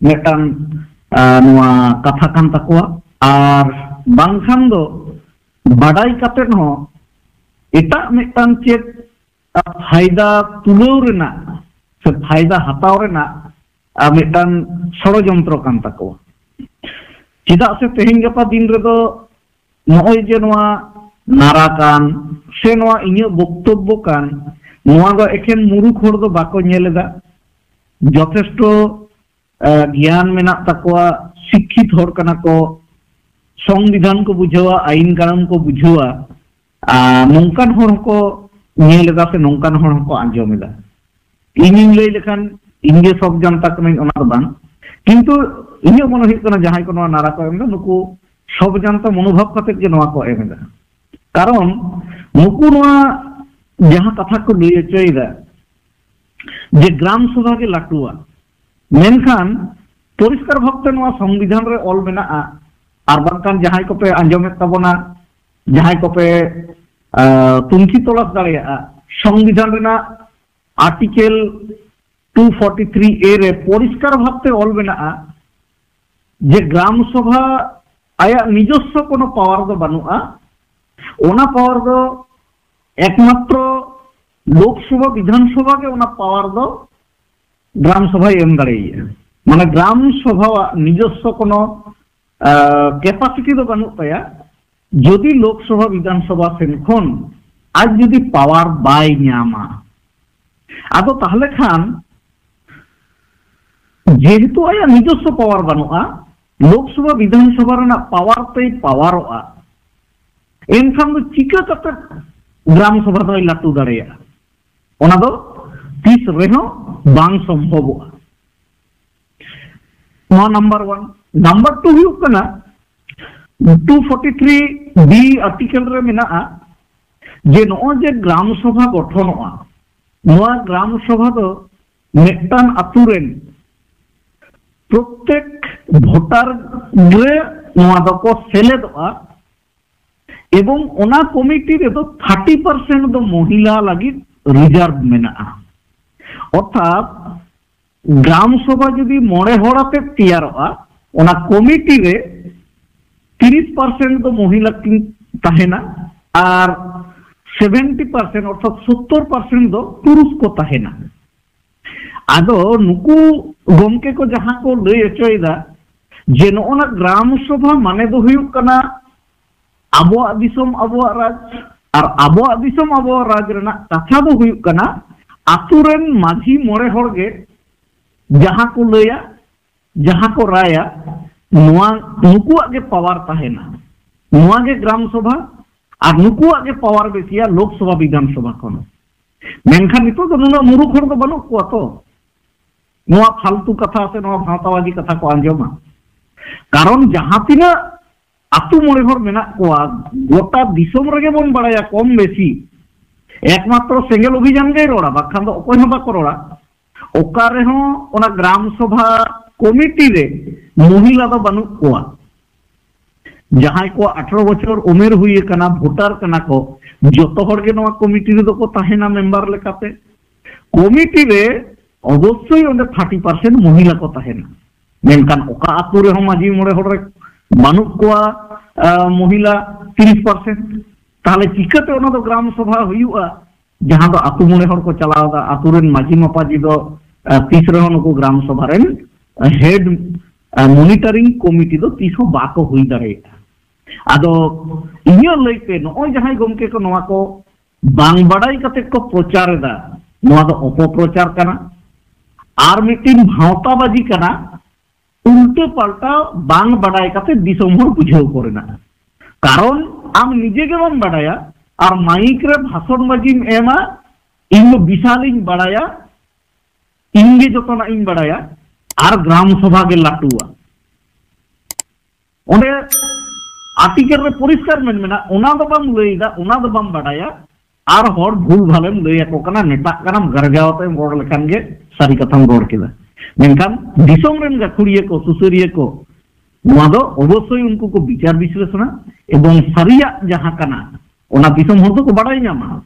ᱢᱤᱫᱴᱟᱝ, ᱟᱸ, ᱱᱚᱣᱟ ᱠᱟᱛᱷᱟ ᱠᱟᱱ ᱛᱟᱠᱚᱣᱟ᱾ ᱟᱨ ᱵᱟᱝᱠᱷᱟᱱ ᱫᱚ ᱵᱟᱰᱟᱭ ᱠᱟᱛᱮᱫ ᱦᱚᱸ ᱮᱴᱟᱜ ᱢᱤᱫᱴᱟᱝ ᱪᱮᱫ ᱯᱷᱟᱭᱫᱟ ᱛᱩᱞᱟᱹᱣ ᱨᱮᱱᱟᱜ ᱥᱮ ᱯᱷᱟᱭᱫᱟ ᱦᱟᱛᱟᱣ ᱨᱮᱱᱟᱜ, ᱟᱸ, ᱢᱤᱫᱴᱟᱝ ᱥᱚᱲᱚᱡᱚᱱᱛᱨᱚ ᱠᱟᱱ ᱛᱟᱠᱚᱣᱟ᱾ ᱪᱮᱫᱟᱜ ᱥᱮ ᱛᱮᱦᱮᱧ ᱜᱟᱯᱟ ᱫᱤᱱ ᱨᱮᱫᱚ ᱱᱚᱜᱼᱚᱭ ᱡᱮ ᱱᱚᱣᱟ ᱱᱟᱨᱟ ᱠᱟᱱ ᱥᱮ ᱱᱚᱣᱟ ᱤᱧᱟᱹᱜ ᱵᱚᱠᱛᱚᱵᱵᱚ ᱠᱟᱱ, ᱱᱚᱣᱟ ᱫᱚ ᱮᱠᱷᱮᱱ ᱢᱩᱨᱩᱠ ᱦᱚᱲ ᱫᱚ ᱵᱟᱠᱚ ᱧᱮᱞ ᱮᱫᱟ᱾ ᱡᱚᱛᱷᱮᱥᱴᱚ, ᱮ, ᱜᱮᱭᱟᱱ ᱢᱮᱱᱟᱜ ᱛᱟᱠᱚᱣᱟ, ᱥᱤᱠᱠᱷᱤᱛ ᱦᱚᱲ ᱠᱟᱱᱟ ᱠᱚ, ᱥᱚᱝᱵᱤᱫᱷᱟᱱ ᱠᱚ ᱵᱩᱡᱷᱟᱹᱣᱟ, ᱟᱭᱤᱱ ᱠᱟᱹᱱᱩᱱ ᱠᱚ ᱵᱩᱡᱷᱟᱹᱣᱟ᱾ ᱟᱨ ᱱᱚᱝᱠᱟᱱ ᱦᱚᱲ ᱦᱚᱸᱠᱚ ᱧᱮᱞ ᱮᱫᱟ ᱥᱮ ᱱᱚᱝᱠᱟᱱ ᱦᱚᱲ ᱦᱚᱸᱠᱚ ᱟᱸᱡᱚᱢ ᱮᱫᱟ᱾ ᱤᱧᱤᱧ ᱞᱟᱹᱭ ᱞᱮᱠᱷᱟᱱ ᱤᱧ ᱜᱮ ᱥᱚᱵ ᱡᱟᱱᱛᱟ ᱠᱟᱹᱱᱟᱹᱧ, ᱚᱱᱟ ᱫᱚ ᱵᱟᱝ, ᱠᱤᱱᱛᱩ ᱤᱧᱟᱹᱜ ᱢᱚᱱᱮ ᱦᱩᱭᱩᱜ ᱠᱟᱱᱟ ᱡᱟᱦᱟᱸᱭ ᱠᱚ ᱱᱚᱣᱟ ᱱᱟᱨᱟ ᱠᱚ ᱮᱢ ᱮᱫᱟ, ᱱᱩᱠᱩ ᱥᱚᱵ ᱡᱟᱱᱛᱟ ᱢᱚᱱᱳᱵᱷᱟᱵ ᱠᱟᱛᱮ ᱜᱮ ᱱᱚᱣᱟ ᱠᱚ ᱮᱢ ᱮᱫᱟ᱾ ᱠᱟᱨᱚᱱ ᱱᱩᱠᱩ ᱱᱚᱣᱟ ᱡᱟᱦᱟᱸ ᱠᱟᱛᱷᱟ ᱠᱚ ᱞᱟᱹᱭ ᱦᱚᱪᱚᱭᱮᱫᱟ ᱡᱮ ᱜᱨᱟᱢ ᱥᱚᱵᱷᱟ ᱜᱮ ᱞᱟᱹᱴᱩᱣᱟ, ᱢᱮᱱᱠᱷᱟᱱ ᱯᱚᱨᱤᱥᱠᱟᱨ ᱵᱷᱟᱵᱛᱮ ᱱᱚᱣᱟ ᱥᱚᱝᱵᱤᱫᱷᱟᱱ ᱨᱮ ᱚᱞ ᱢᱮᱱᱟᱜᱼᱟ, ᱟᱨ ᱵᱟᱝᱠᱷᱟᱱ ᱡᱟᱦᱟᱸᱭ ᱠᱚᱯᱮ ᱟᱸᱡᱚᱢᱮᱫ ᱛᱟᱵᱚᱱᱟ, ᱡᱟᱦᱟᱸᱭ ᱠᱚᱯᱮ, ᱟᱸ, ᱛᱩᱱᱠᱷᱤ ᱛᱚᱞᱟᱥ ᱫᱟᱲᱮᱭᱟᱜᱼᱟ, ᱥᱚᱝᱵᱤᱫᱷᱟᱱ ᱨᱮᱱᱟᱜ ᱟᱨᱴᱤᱠᱮᱞ ᱴᱩ ᱯᱷᱳᱨᱴᱤ ᱛᱷᱨᱤ ᱮ ᱨᱮ ᱯᱚᱨᱤᱥᱠᱟᱨ ᱵᱷᱟᱵᱛᱮ ᱚᱞ ᱢᱮᱱᱟᱜᱼᱟ ᱡᱮ ᱜᱨᱟᱢ ᱥᱚᱵᱷᱟ ᱟᱭᱟᱜ ᱱᱤᱡᱚᱥᱥᱚ ᱠᱳᱱᱳ ᱯᱟᱣᱟᱨ ᱫᱚ ᱵᱟᱹᱱᱩᱜᱼᱟ, ᱚᱱᱟ ᱯᱟᱣᱟᱨ ᱫᱚ ᱮᱠᱢᱟᱛᱨᱚ ᱞᱳᱠᱥᱚᱵᱷᱟ, ᱵᱤᱫᱷᱟᱱ ᱥᱚᱵᱷᱟ ᱜᱮ ᱚᱱᱟ ᱯᱟᱣᱟᱨ ᱫᱚ ᱜᱨᱟᱢ ᱥᱚᱵᱷᱟᱭ ᱮᱢ ᱫᱟᱲᱮᱭᱟᱜᱼᱟ᱾ ᱢᱟᱱᱮ ᱜᱨᱟᱢ ᱥᱚᱵᱷᱟᱣᱟᱜ ᱱᱤᱡᱚᱥᱥᱚ ᱠᱳᱱᱳ, ᱟᱸ, ᱠᱮᱯᱟᱥᱤᱴᱤ ᱫᱚ ᱵᱟᱹᱱᱩᱜ ᱛᱟᱭᱟ᱾ ᱡᱩᱫᱤ ᱞᱳᱠᱥᱚᱵᱷᱟ, ᱵᱤᱫᱷᱟᱱ ᱥᱚᱵᱷᱟ ᱥᱮᱱ ᱠᱷᱚᱱ ᱟᱡ ᱡᱩᱫᱤ ᱯᱟᱣᱟᱨ ᱵᱟᱭ ᱧᱟᱢᱟ, ᱟᱫᱚ ᱛᱟᱦᱞᱮ ᱠᱷᱟᱱ ᱡᱮᱦᱮᱛᱩ ᱟᱭᱟᱜ ᱱᱤᱡᱚᱥᱥᱚ ᱯᱟᱣᱟᱨ ᱵᱟᱹᱱᱩᱜᱼᱟ, ᱞᱳᱠᱥᱚᱵᱷᱟ, ᱵᱤᱫᱷᱟᱱ ᱥᱚᱵᱷᱟ ᱨᱮᱱᱟᱜ ᱯᱟᱣᱟᱨ ᱛᱮᱭ ᱯᱟᱣᱟᱨᱚᱜᱼᱟ, ᱮᱱᱠᱷᱟᱱ ᱫᱚ ᱪᱤᱠᱟᱹ ᱠᱟᱛᱮ ᱜᱨᱟᱢ ᱥᱚᱵᱷᱟ ᱫᱚᱭ ᱞᱟᱹᱴᱩ ᱫᱟᱲᱮᱭᱟᱜᱼᱟ? ᱚᱱᱟ ᱫᱚ ᱛᱤᱥ ᱨᱮᱦᱚᱸ ᱵᱟᱝ ᱥᱚᱢᱵᱷᱚᱵᱚᱜᱼᱟ᱾ ᱱᱚᱣᱟ ᱱᱟᱢᱵᱟᱨ ᱚᱣᱟᱱ᱾ ᱱᱟᱢᱵᱟᱨ ᱴᱩ ᱦᱩᱭᱩᱜ ᱠᱟᱱᱟ, two forty three B article ᱨᱮ ᱢᱮᱱᱟᱜᱼᱟ ᱡᱮ ᱱᱚᱜᱼᱚᱭ ᱡᱮ ᱜᱨᱟᱢ ᱥᱚᱵᱷᱟ ᱜᱚᱴᱷᱚᱱᱚᱜᱼᱟ, ᱱᱚᱣᱟ ᱜᱨᱟᱢ ᱥᱚᱵᱷᱟ ᱫᱚ ᱢᱤᱫᱴᱟᱝ ᱟᱛᱳ ᱨᱮᱱ ᱯᱨᱚᱛᱮᱠ ᱵᱷᱳᱴᱟᱨ ᱨᱮ ᱱᱚᱣᱟ ᱫᱚᱠᱚ ᱥᱮᱞᱮᱫᱚᱜᱼᱟ, ᱮᱵᱚᱝ ᱚᱱᱟ ᱠᱚᱢᱤᱴᱤ ᱨᱮᱫᱚ ᱛᱷᱟᱨᱴᱤ ᱯᱟᱨᱥᱮᱱᱴ ᱫᱚ ᱢᱚᱦᱤᱞᱟ ᱞᱟᱹᱜᱤᱫ ᱨᱤᱡᱟᱨᱵᱷ ᱢᱮᱱᱟᱜᱼᱟ᱾ ᱚᱨᱛᱷᱟᱛ ᱜᱨᱟᱢ ᱥᱚᱵᱷᱟ ᱡᱩᱫᱤ ᱢᱚᱬᱮ ᱦᱚᱲ ᱟᱛᱮ ᱛᱮᱭᱟᱨᱚᱜᱼᱟ, ᱚᱱᱟ ᱠᱚᱢᱤᱴᱤ ᱨᱮ ᱛᱤᱨᱤᱥ ᱯᱟᱨᱥᱮᱱᱴ ᱫᱚ ᱢᱚᱦᱤᱞᱟ ᱠᱤᱱ ᱛᱟᱦᱮᱱᱟ ᱟᱨ ᱥᱮᱵᱷᱮᱱᱴᱤ ᱯᱟᱨᱥᱮᱱᱴ, ᱚᱨᱛᱷᱟᱛ ᱥᱳᱛᱛᱳᱨ ᱯᱟᱨᱥᱮᱱᱴ ᱫᱚ ᱯᱩᱨᱩᱥ ᱠᱚ ᱛᱟᱦᱮᱱᱟ᱾ ᱟᱫᱚ ᱱᱩᱠᱩ ᱜᱚᱢᱠᱮ ᱠᱚ ᱡᱟᱦᱟᱸ ᱠᱚ ᱞᱟᱹᱭ ᱦᱚᱪᱚᱭᱮᱫᱟ ᱡᱮ ᱱᱚᱜᱼᱚ ᱱᱟ ᱜᱨᱟᱢ ᱥᱚᱵᱷᱟ ᱢᱟᱱᱮ ᱫᱚ ᱦᱩᱭᱩᱜ ᱠᱟᱱᱟ ᱟᱵᱚᱣᱟᱜ ᱫᱤᱥᱚᱢ ᱟᱵᱚᱣᱟᱜ ᱨᱟᱡᱽ, ᱟᱨ ᱟᱵᱚᱣᱟᱜ ᱫᱤᱥᱚᱢ ᱟᱵᱚᱣᱟᱜ ᱨᱟᱡᱽ ᱨᱮᱱᱟᱜ ᱠᱟᱛᱷᱟ ᱫᱚ ᱦᱩᱭᱩᱜ ᱠᱟᱱᱟ ᱟᱛᱳ ᱨᱮᱱ ᱢᱟᱹᱡᱷᱤ ᱢᱚᱬᱮ ᱦᱚᱲ ᱜᱮ ᱡᱟᱦᱟᱸ ᱠᱚ ᱞᱟᱹᱭᱟ, ᱡᱟᱦᱟᱸ ᱠᱚ ᱨᱟᱭᱟ, ᱱᱚᱣᱟ ᱱᱩᱠᱩᱣᱟᱜ ᱜᱮ ᱯᱟᱣᱟᱨ ᱛᱟᱦᱮᱱᱟ᱾ ᱱᱚᱣᱟ ᱜᱮ ᱜᱨᱟᱢ ᱥᱚᱵᱷᱟ, ᱟᱨ ᱱᱩᱠᱩᱣᱟᱜ ᱜᱮ ᱯᱟᱣᱟᱨ ᱵᱮᱥᱤᱭᱟ ᱞᱳᱠᱥᱚᱵᱷᱟ ᱵᱤᱫᱷᱟᱱ ᱥᱚᱵᱷᱟ ᱠᱷᱚᱱ᱾ ᱢᱮᱱᱠᱷᱟᱱ ᱱᱤᱛᱚᱜ ᱫᱚ ᱱᱩᱱᱟᱹᱜ ᱢᱩᱨᱩᱠᱷ ᱦᱚᱲ ᱫᱚ ᱵᱟᱹᱱᱩᱜ ᱠᱚᱣᱟ ᱛᱚ, ᱱᱚᱣᱟ ᱯᱷᱟᱞᱛᱩ ᱠᱟᱛᱷᱟ ᱥᱮ ᱱᱚᱣᱟ ᱵᱷᱟᱶᱛᱟᱵᱟᱡᱤ ᱠᱟᱛᱷᱟ ᱠᱚ ᱟᱸᱡᱚᱢᱟ᱾ ᱠᱟᱨᱚᱱ ᱡᱟᱦᱟᱸ ᱛᱤᱱᱟᱹᱜ ᱟᱛᱳ ᱢᱚᱬᱮ ᱦᱚᱲ ᱢᱮᱱᱟᱜ ᱠᱚᱣᱟ, ᱜᱚᱴᱟ ᱫᱤᱥᱚᱢ ᱨᱮᱜᱮ ᱵᱚᱱ ᱵᱟᱲᱟᱭᱟ ᱠᱚᱢ ᱵᱮᱥᱤ ᱮᱠᱢᱟᱛᱨᱚ ᱥᱮᱸᱜᱮᱞ ᱚᱵᱷᱤᱡᱟᱱ ᱜᱮᱭ ᱨᱚᱲᱟ, ᱵᱟᱠᱷᱟᱱ ᱫᱚ ᱚᱠᱚᱭ ᱦᱚᱸ ᱵᱟᱠᱚ ᱨᱚᱲᱟ᱾ ᱚᱠᱟ ᱨᱮᱦᱚᱸ ᱚᱱᱟ ᱜᱨᱟᱢ ᱥᱚᱵᱷᱟ ᱠᱚᱢᱤᱴᱤ ᱨᱮ ᱢᱚᱦᱤᱞᱟ ᱫᱚ ᱵᱟᱹᱱᱩᱜ ᱠᱚᱣᱟ᱾ ᱡᱟᱦᱟᱸᱭ ᱠᱚᱣᱟᱜ ᱟᱴᱷᱨᱚ ᱵᱚᱪᱷᱚᱨ ᱩᱢᱮᱨ ᱦᱩᱭ ᱟᱠᱟᱱᱟ, ᱵᱷᱳᱴᱟᱨ ᱠᱟᱱᱟ ᱠᱚ, ᱡᱚᱛᱚ ᱦᱚᱲ ᱜᱮ ᱱᱚᱣᱟ ᱠᱚᱢᱤᱴᱤ ᱨᱮᱫᱚ ᱠᱚ ᱛᱟᱦᱮᱱᱟ ᱢᱮᱢᱵᱟᱨ ᱞᱮᱠᱟᱛᱮ᱾ ᱠᱚᱢᱤᱴᱤ ᱨᱮ ᱚᱵᱚᱥᱥᱳᱭ ᱚᱸᱰᱮ ᱛᱷᱟᱨᱴᱤ ᱯᱟᱨᱥᱮᱱᱴ ᱢᱚᱦᱤᱞᱟ ᱠᱚ ᱛᱟᱦᱮᱱᱟ, ᱢᱮᱱᱠᱷᱟᱱ ᱚᱠᱟ ᱟᱛᱳ ᱨᱮᱦᱚᱸ ᱢᱟᱹᱡᱷᱤ ᱢᱚᱬᱮ ᱦᱚᱲ ᱨᱮ ᱵᱟᱹᱱᱩᱜ ᱠᱚᱣᱟ, ᱟᱸ, ᱢᱚᱦᱤᱞᱟ ᱛᱤᱨᱤᱥ ᱯᱟᱨᱥᱮᱱᱴ, ᱛᱟᱦᱚᱞᱮ ᱪᱤᱠᱟᱹᱛᱮ ᱚᱱᱟ ᱫᱚ ᱜᱨᱟᱢ ᱥᱚᱵᱷᱟ ᱦᱩᱭᱩᱜᱼᱟ? ᱡᱟᱦᱟᱸ ᱫᱚ ᱟᱛᱳ ᱢᱚᱬᱮ ᱦᱚᱲ ᱠᱚ ᱪᱟᱞᱟᱣ ᱮᱫᱟ, ᱟᱛᱳ ᱨᱮᱱ ᱢᱟᱹᱡᱷᱤ ᱢᱟᱯᱟᱡᱷᱤ ᱫᱚ, ᱟᱸ, ᱛᱤᱥ ᱨᱮᱦᱚᱸ ᱱᱩᱠᱩ ᱜᱨᱟᱢ ᱥᱚᱵᱷᱟ ᱨᱮᱱ, ᱟᱸ, ᱦᱮᱰ, ᱟᱸ, ᱢᱚᱱᱤᱴᱟᱨᱤᱝ ᱠᱚᱢᱤᱴᱤ ᱫᱚ ᱛᱤᱥ ᱦᱚᱸ ᱵᱟᱠᱚ ᱦᱩᱭ ᱫᱟᱲᱮᱭᱟᱜᱼᱟ᱾ ᱟᱫᱚ ᱤᱧᱟᱹᱜ ᱞᱟᱹᱭᱛᱮ ᱱᱚᱜᱼᱚᱭ ᱡᱟᱦᱟᱸᱭ ᱜᱚᱢᱠᱮ ᱠᱚ ᱱᱚᱣᱟ ᱠᱚ ᱵᱟᱝ ᱵᱟᱰᱟᱭ ᱠᱟᱛᱮ ᱠᱚ ᱯᱨᱚᱪᱟᱨ ᱮᱫᱟ, ᱱᱚᱣᱟ ᱫᱚ ᱚᱯᱚᱯᱨᱚᱪᱟᱨ ᱠᱟᱱᱟ᱾ ᱟᱨ ᱢᱤᱫᱴᱤᱱ ᱵᱷᱟᱶᱛᱟᱵᱟᱡᱤ ᱠᱟᱱᱟ, ᱩᱞᱴᱟᱹ ᱯᱟᱞᱴᱟ ᱵᱟᱝ ᱵᱟᱰᱟᱭ ᱠᱟᱛᱮ ᱫᱤᱥᱚᱢ ᱦᱚᱲ ᱵᱩᱡᱷᱟᱹᱣ ᱠᱚ ᱨᱮᱱᱟᱜ᱾ ᱠᱟᱨᱚᱱ ᱟᱢ ᱱᱤᱡᱮ ᱜᱮ ᱵᱟᱢ ᱵᱟᱰᱟᱭᱟ, ᱟᱨ ᱢᱟᱭᱤᱠ ᱨᱮ ᱵᱷᱟᱥᱚᱱ ᱵᱟᱡᱤᱢ ᱮᱢᱟ, "ᱤᱧ ᱫᱚ ᱵᱤᱥᱟᱞᱤᱧ ᱵᱟᱲᱟᱭᱟ, ᱤᱧ ᱜᱮ ᱡᱚᱛᱚᱱᱟᱜ ᱤᱧ ᱵᱟᱲᱟᱭᱟ", ᱟᱨ ᱜᱨᱟᱢ ᱥᱚᱵᱷᱟ ᱜᱮ ᱞᱟᱹᱴᱩᱣᱟ᱾ ᱚᱸᱰᱮ ᱟᱨᱴᱤᱠᱮᱞ ᱨᱮ ᱯᱚᱨᱤᱥᱠᱟᱨ ᱢᱮᱱ ᱢᱮᱱᱟᱜ, ᱚᱱᱟ ᱫᱚ ᱵᱟᱢ ᱞᱟᱹᱭ ᱮᱫᱟ, ᱚᱱᱟ ᱫᱚ ᱵᱟᱢ ᱵᱟᱰᱟᱭᱟ, ᱟᱨ ᱦᱚᱲ ᱵᱷᱩᱞ ᱵᱷᱟᱞᱮᱢ ᱞᱟᱹᱭ ᱟᱠᱚ ᱠᱟᱱᱟ, ᱢᱮᱛᱟᱜ ᱠᱟᱱᱟᱢ ᱜᱟᱨᱡᱟᱣ ᱟᱛᱮᱢ ᱨᱚᱲ ᱞᱮᱠᱷᱟᱱ ᱜᱮ ᱥᱟᱹᱨᱤ ᱠᱟᱛᱷᱟᱢ ᱨᱚᱲ ᱠᱮᱫᱟ᱾ ᱢᱮᱱᱠᱷᱟᱱ ᱫᱤᱥᱚᱢ ᱨᱮᱱ ᱜᱟᱹᱠᱷᱩᱲᱤᱭᱟᱹ ᱠᱚ, ᱥᱩᱥᱟᱹᱨᱤᱭᱟᱹ ᱠᱚ, ᱱᱚᱣᱟ ᱫᱚ ᱚᱵᱚᱥᱥᱳᱭ ᱩᱱᱠᱩ ᱠᱚ ᱵᱤᱪᱟᱨ ᱵᱤᱥᱞᱮᱥᱚᱱᱟ ᱮᱵᱚᱝ ᱥᱟᱹᱨᱤᱭᱟᱜ ᱡᱟᱦᱟᱸ ᱠᱟᱱᱟ, ᱚᱱᱟ ᱫᱤᱥᱚᱢ ᱦᱚᱲ ᱫᱚᱠᱚ ᱵᱟᱰᱟᱭ ᱧᱟᱢᱟ᱾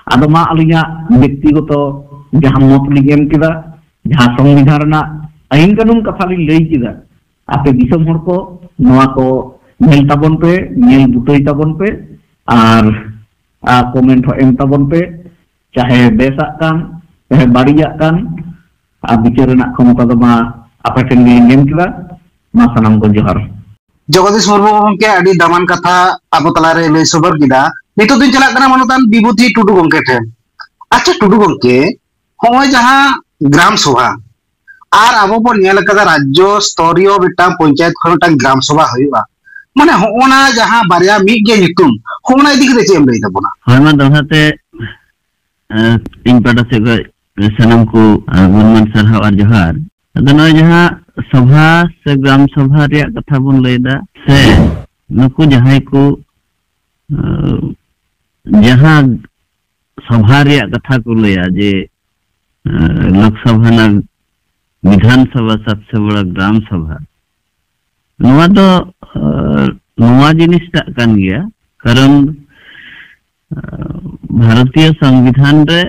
ᱟᱫᱚ ᱢᱟ ᱟᱹᱞᱤᱧᱟᱜ ᱵᱮᱠᱛᱤᱜᱚᱛᱚ ᱡᱟᱦᱟᱸ ᱢᱚᱛ ᱞᱤᱧ ᱮᱢ ᱠᱮᱫᱟ, ᱡᱟᱦᱟᱸ ᱥᱚᱝᱵᱤᱫᱷᱟᱱ ᱨᱮᱱᱟᱜ ᱟᱹᱭᱤᱱ ᱠᱟᱹᱱᱩᱱ ᱠᱟᱛᱷᱟ ᱞᱤᱧ ᱞᱟᱹᱭ ᱠᱮᱫᱟ, ᱟᱯᱮ ᱫᱤᱥᱚᱢ ᱦᱚᱲ ᱠᱚ ᱱᱚᱣᱟ ᱠᱚ ᱧᱮᱞ ᱛᱟᱵᱚᱱ ᱯᱮ, ᱧᱮᱞ ᱵᱩᱴᱟᱹᱭ ᱛᱟᱵᱚᱱ ᱯᱮ, ᱟᱨ ᱠᱚᱢᱮᱱᱴ ᱦᱚᱸ ᱮᱢ ᱛᱟᱵᱚᱱ ᱯᱮ, ᱪᱟᱦᱮ ᱵᱮᱥᱟᱜ ᱠᱟᱱ, ᱪᱟᱦᱮ ᱵᱟᱹᱲᱤᱡᱟᱜ ᱠᱟᱱ, ᱟᱨ ᱵᱤᱪᱟᱹᱨ ᱨᱮᱱᱟᱜ ᱠᱷᱚᱢᱚᱛᱟ ᱫᱚ ᱢᱟ ᱟᱯᱮ ᱴᱷᱮᱱ ᱜᱮᱞᱤᱧ ᱮᱢ ᱠᱮᱫᱟ᱾ ᱢᱟ ᱥᱟᱱᱟᱢ ᱠᱚ ᱡᱚᱦᱟᱨ᱾ ᱡᱚᱜᱚᱫᱤᱥ ᱢᱩᱨᱢᱩ ᱜᱚᱢᱠᱮ ᱟᱹᱰᱤ ᱫᱟᱢᱟᱱ ᱠᱟᱛᱷᱟ ᱟᱵᱚ ᱛᱟᱞᱟᱨᱮ ᱞᱟᱹᱭ ᱥᱚᱫᱚᱨ ᱠᱮᱫᱟ᱾ ᱱᱤᱛᱚᱜ ᱫᱚᱧ ᱪᱟᱞᱟᱜ ᱠᱟᱱᱟ ᱢᱟᱱᱚᱛᱟᱱ ᱵᱤᱵᱷᱩᱛᱤ ᱴᱩᱰᱩ ᱜᱚᱢᱠᱮ ᱴᱷᱮᱱ᱾ ᱟᱪᱪᱷᱟ ᱴᱩᱰᱩ ᱜᱚᱢᱠᱮ, ᱦᱚᱸᱜᱼᱚᱭ ᱡᱟᱦᱟᱸ ᱜᱨᱟᱢ ᱥᱚᱵᱷᱟ, ᱟᱨ ᱟᱵᱚ ᱵᱚᱱ ᱧᱮᱞ ᱟᱠᱟᱫᱟ ᱨᱟᱡᱽᱡᱚ ᱥᱛᱚᱨᱤᱭᱚ ᱢᱤᱫᱴᱟᱝ ᱯᱚᱧᱪᱟᱭᱮᱛ ᱠᱷᱚᱱ ᱢᱤᱫᱴᱟᱝ ᱜᱨᱟᱢ ᱥᱚᱵᱷᱟ ᱦᱩᱭᱩᱜᱼᱟ, ᱢᱟᱱᱮ ᱦᱚᱸᱜᱼᱚ ᱱᱟ ᱡᱟᱦᱟᱸ ᱵᱟᱨᱭᱟ ᱢᱤᱫ ᱜᱮ ᱧᱩᱛᱩᱢ, ᱦᱚᱸᱜᱼᱚ ᱱᱟ ᱤᱫᱤ ᱠᱟᱛᱮ ᱪᱮᱫ ᱮᱢ ᱞᱟᱹᱭ ᱛᱟᱵᱚᱱᱟ? ᱦᱳᱭ, ᱢᱟ ᱫᱚᱦᱲᱟ ᱛᱮ, ᱮᱸ, ᱤᱧ ᱯᱟᱦᱴᱟ ᱥᱮᱫ ᱠᱷᱚᱱ ᱥᱟᱱᱟᱢ ᱠᱚ, ᱮᱸ, ᱜᱩᱱᱢᱟᱱ ᱥᱟᱨᱦᱟᱣ ᱟᱨ ᱡᱚᱦᱟᱨ᱾ ᱟᱫᱚ ᱱᱚᱜᱼᱚᱭ ᱡᱟᱦᱟᱸ ᱥᱚᱵᱷᱟ ᱥᱮ ᱜᱨᱟᱢ ᱥᱚᱵᱷᱟ ᱨᱮᱭᱟᱜ ᱠᱟᱛᱷᱟ ᱵᱚᱱ ᱞᱟᱹᱭ ᱮᱫᱟ, ᱥᱮ ᱱᱩᱠᱩ ᱡᱟᱦᱟᱸᱭ ᱠᱚ, ᱮᱸ, ᱡᱟᱦᱟᱸ ᱥᱚᱵᱷᱟ ᱨᱮᱭᱟᱜ ᱠᱟᱛᱷᱟ ᱠᱚ ᱞᱟᱹᱭᱟ ᱡᱮ, ᱮᱸ, ᱞᱳᱠᱥᱚᱵᱷᱟ ᱨᱮᱱᱟᱜ ᱵᱤᱫᱷᱟᱱ ᱥᱚᱵᱷᱟ ᱥᱟᱛ ᱥᱮ ᱵᱚᱲᱟ ᱜᱨᱟᱢ ᱥᱚᱵᱷᱟ, ᱱᱚᱣᱟ ᱫᱚ, ᱮᱸ, ᱱᱚᱣᱟ ᱡᱤᱱᱤᱥᱴᱟᱜ ᱠᱟᱱ ᱜᱮᱭᱟ᱾ ᱠᱟᱨᱚᱱ, ᱮᱸ, ᱵᱷᱟᱨᱚᱛᱤᱭᱚ ᱥᱚᱝᱵᱤᱫᱷᱟᱱ ᱨᱮ,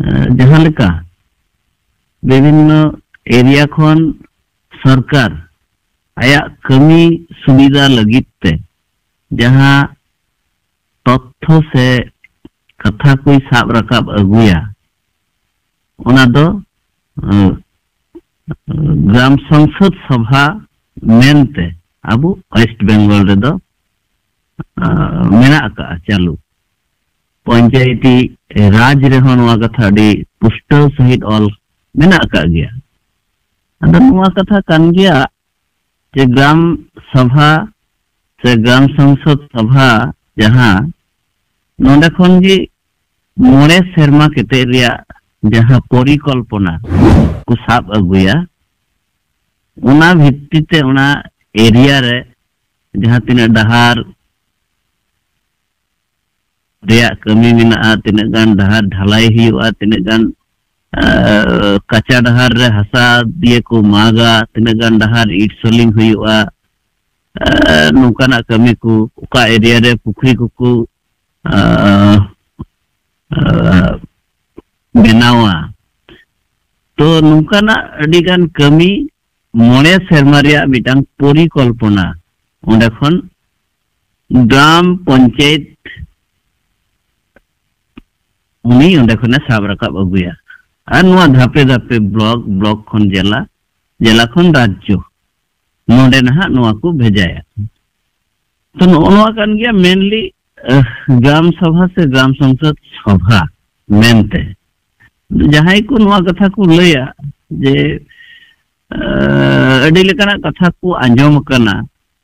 ᱮᱸ, ᱡᱟᱦᱟᱸ ᱞᱮᱠᱟ ᱵᱤᱵᱷᱤᱱᱱᱚ ᱮᱨᱤᱭᱟ ᱠᱷᱚᱱ ᱥᱚᱨᱠᱟᱨ ᱟᱭᱟᱜ ᱠᱟᱹᱢᱤ ᱥᱩᱵᱤᱫᱷᱟ ᱞᱟᱹᱜᱤᱫ ᱛᱮ ᱡᱟᱦᱟᱸ ᱛᱚᱛᱛᱷᱚ ᱥᱮ ᱠᱟᱛᱷᱟ ᱠᱚᱭ ᱥᱟᱵ ᱨᱟᱠᱟᱵ ᱟᱹᱜᱩᱭᱟ, ᱚᱱᱟ ᱫᱚ, ᱮᱸ, ᱜᱨᱟᱢ ᱥᱚᱝᱥᱚᱫ ᱥᱚᱵᱷᱟ ᱢᱮᱱᱛᱮ ᱟᱵᱚ ᱳᱭᱮᱥᱴ ᱵᱮᱝᱜᱚᱞ ᱨᱮᱫᱚ, ᱮᱸ, ᱢᱮᱱᱟᱜ ᱟᱠᱟᱜᱼᱟ ᱪᱟᱹᱞᱩ᱾ ᱯᱚᱧᱪᱟᱭᱮᱛᱤ ᱨᱟᱡᱽ ᱨᱮᱦᱚᱸ ᱱᱚᱣᱟ ᱠᱟᱛᱷᱟ ᱟᱹᱰᱤ ᱯᱩᱥᱴᱟᱹᱣ ᱥᱟᱺᱦᱤᱡ ᱚᱞ ᱢᱮᱱᱟᱜ ᱟᱠᱟᱫ ᱜᱮᱭᱟ᱾ ᱟᱫᱚ ᱱᱚᱣᱟ ᱠᱟᱛᱷᱟ ᱠᱟᱱ ᱜᱮᱭᱟ ᱡᱮ ᱜᱨᱟᱢ ᱥᱚᱵᱷᱟ ᱥᱮ ᱜᱨᱟᱢ ᱥᱚᱝᱥᱚᱫ ᱥᱚᱵᱷᱟ ᱡᱟᱦᱟᱸ, ᱱᱚᱰᱮ ᱠᱷᱚᱱ ᱜᱮ ᱢᱚᱬᱮ ᱥᱮᱨᱢᱟ ᱠᱟᱛᱮ ᱨᱮᱭᱟᱜ ᱡᱟᱦᱟᱸ ᱯᱚᱨᱤᱠᱚᱞᱯᱚᱱᱟ ᱠᱚ ᱥᱟᱵ ᱟᱹᱜᱩᱭᱟ, ᱚᱱᱟ ᱵᱷᱤᱛᱛᱤ ᱛᱮ ᱚᱱᱟ ᱮᱨᱤᱭᱟ ᱨᱮ ᱡᱟᱦᱟᱸ ᱛᱤᱱᱟᱹᱜ ᱰᱟᱦᱟᱨ ᱨᱮᱭᱟᱜ ᱠᱟᱹᱢᱤ ᱢᱮᱱᱟᱜᱼᱟ, ᱛᱤᱱᱟᱹᱜ ᱜᱟᱱ ᱰᱟᱦᱟᱨ ᱰᱷᱟᱞᱟᱭ ᱦᱩᱭᱩᱜᱼᱟ, ᱛᱤᱱᱟᱹᱜ ᱜᱟᱱ, ᱟᱸ, ᱠᱟᱸᱪᱟ ᱰᱟᱦᱟᱨ ᱨᱮ ᱦᱟᱥᱟ ᱫᱤᱭᱮ ᱠᱚ ᱢᱟᱜᱟ, ᱛᱤᱱᱟᱹᱜ ᱜᱟᱱ ᱰᱟᱦᱟᱨ ᱤᱴ ᱥᱚᱞᱤᱝ ᱦᱩᱭᱩᱜᱼᱟ, ᱟᱸ, ᱱᱚᱝᱠᱟᱱᱟᱜ ᱠᱟᱹᱢᱤ ᱠᱚ, ᱚᱠᱟ ᱮᱨᱤᱭᱟ ᱨᱮ ᱯᱩᱠᱷᱨᱤ ᱠᱚᱠᱚ, ᱟᱸ, ᱟᱸ, ᱵᱮᱱᱟᱣᱟ, ᱛᱚ ᱱᱚᱝᱠᱟᱱᱟᱜ ᱟᱹᱰᱤ ᱜᱟᱱ ᱠᱟᱹᱢᱤ ᱢᱚᱬᱮ ᱥᱮᱨᱢᱟ ᱨᱮᱭᱟᱜ ᱢᱤᱫᱴᱟᱝ ᱯᱚᱨᱤᱠᱚᱞᱯᱚᱱᱟ ᱚᱸᱰᱮ ᱠᱷᱚᱱ ᱜᱨᱟᱢ ᱯᱚᱧᱪᱟᱭᱮᱛ ᱩᱱᱤ ᱚᱸᱰᱮ ᱠᱷᱚᱱᱮ ᱥᱟᱵ ᱨᱟᱠᱟᱵ ᱟᱹᱜᱩᱭᱟ᱾ ᱟᱨ ᱱᱚᱣᱟ ᱫᱷᱟᱯᱮ ᱫᱷᱟᱯᱮ ᱵᱞᱚᱠ, ᱵᱞᱚᱠ ᱠᱷᱚᱱ ᱡᱮᱞᱟ, ᱡᱮᱞᱟ ᱠᱷᱚᱱ ᱨᱟᱡᱽᱡᱚ, ᱱᱚᱰᱮ ᱱᱟᱦᱟᱜ ᱱᱚᱣᱟ ᱠᱚ ᱵᱷᱮᱡᱟᱭᱟ᱾ ᱛᱚ ᱱᱚᱜᱼᱚ ᱱᱚᱣᱟ ᱠᱟᱱ ᱜᱮᱭᱟ ᱢᱮᱱᱞᱤ ᱜᱨᱟᱢ ᱥᱚᱵᱷᱟ ᱥᱮ ᱜᱨᱟᱢ ᱥᱚᱝᱥᱚᱫ ᱥᱚᱵᱷᱟ ᱢᱮᱱᱛᱮ᱾ ᱡᱟᱦᱟᱸᱭ ᱠᱚ ᱱᱚᱣᱟ ᱠᱟᱛᱷᱟ ᱠᱚ ᱞᱟᱹᱭᱟ ᱡᱮ ᱟᱹᱰᱤ ᱞᱮᱠᱟᱱᱟᱜ ᱠᱟᱛᱷᱟ ᱠᱚ ᱟᱸᱡᱚᱢ ᱟᱠᱟᱱᱟ,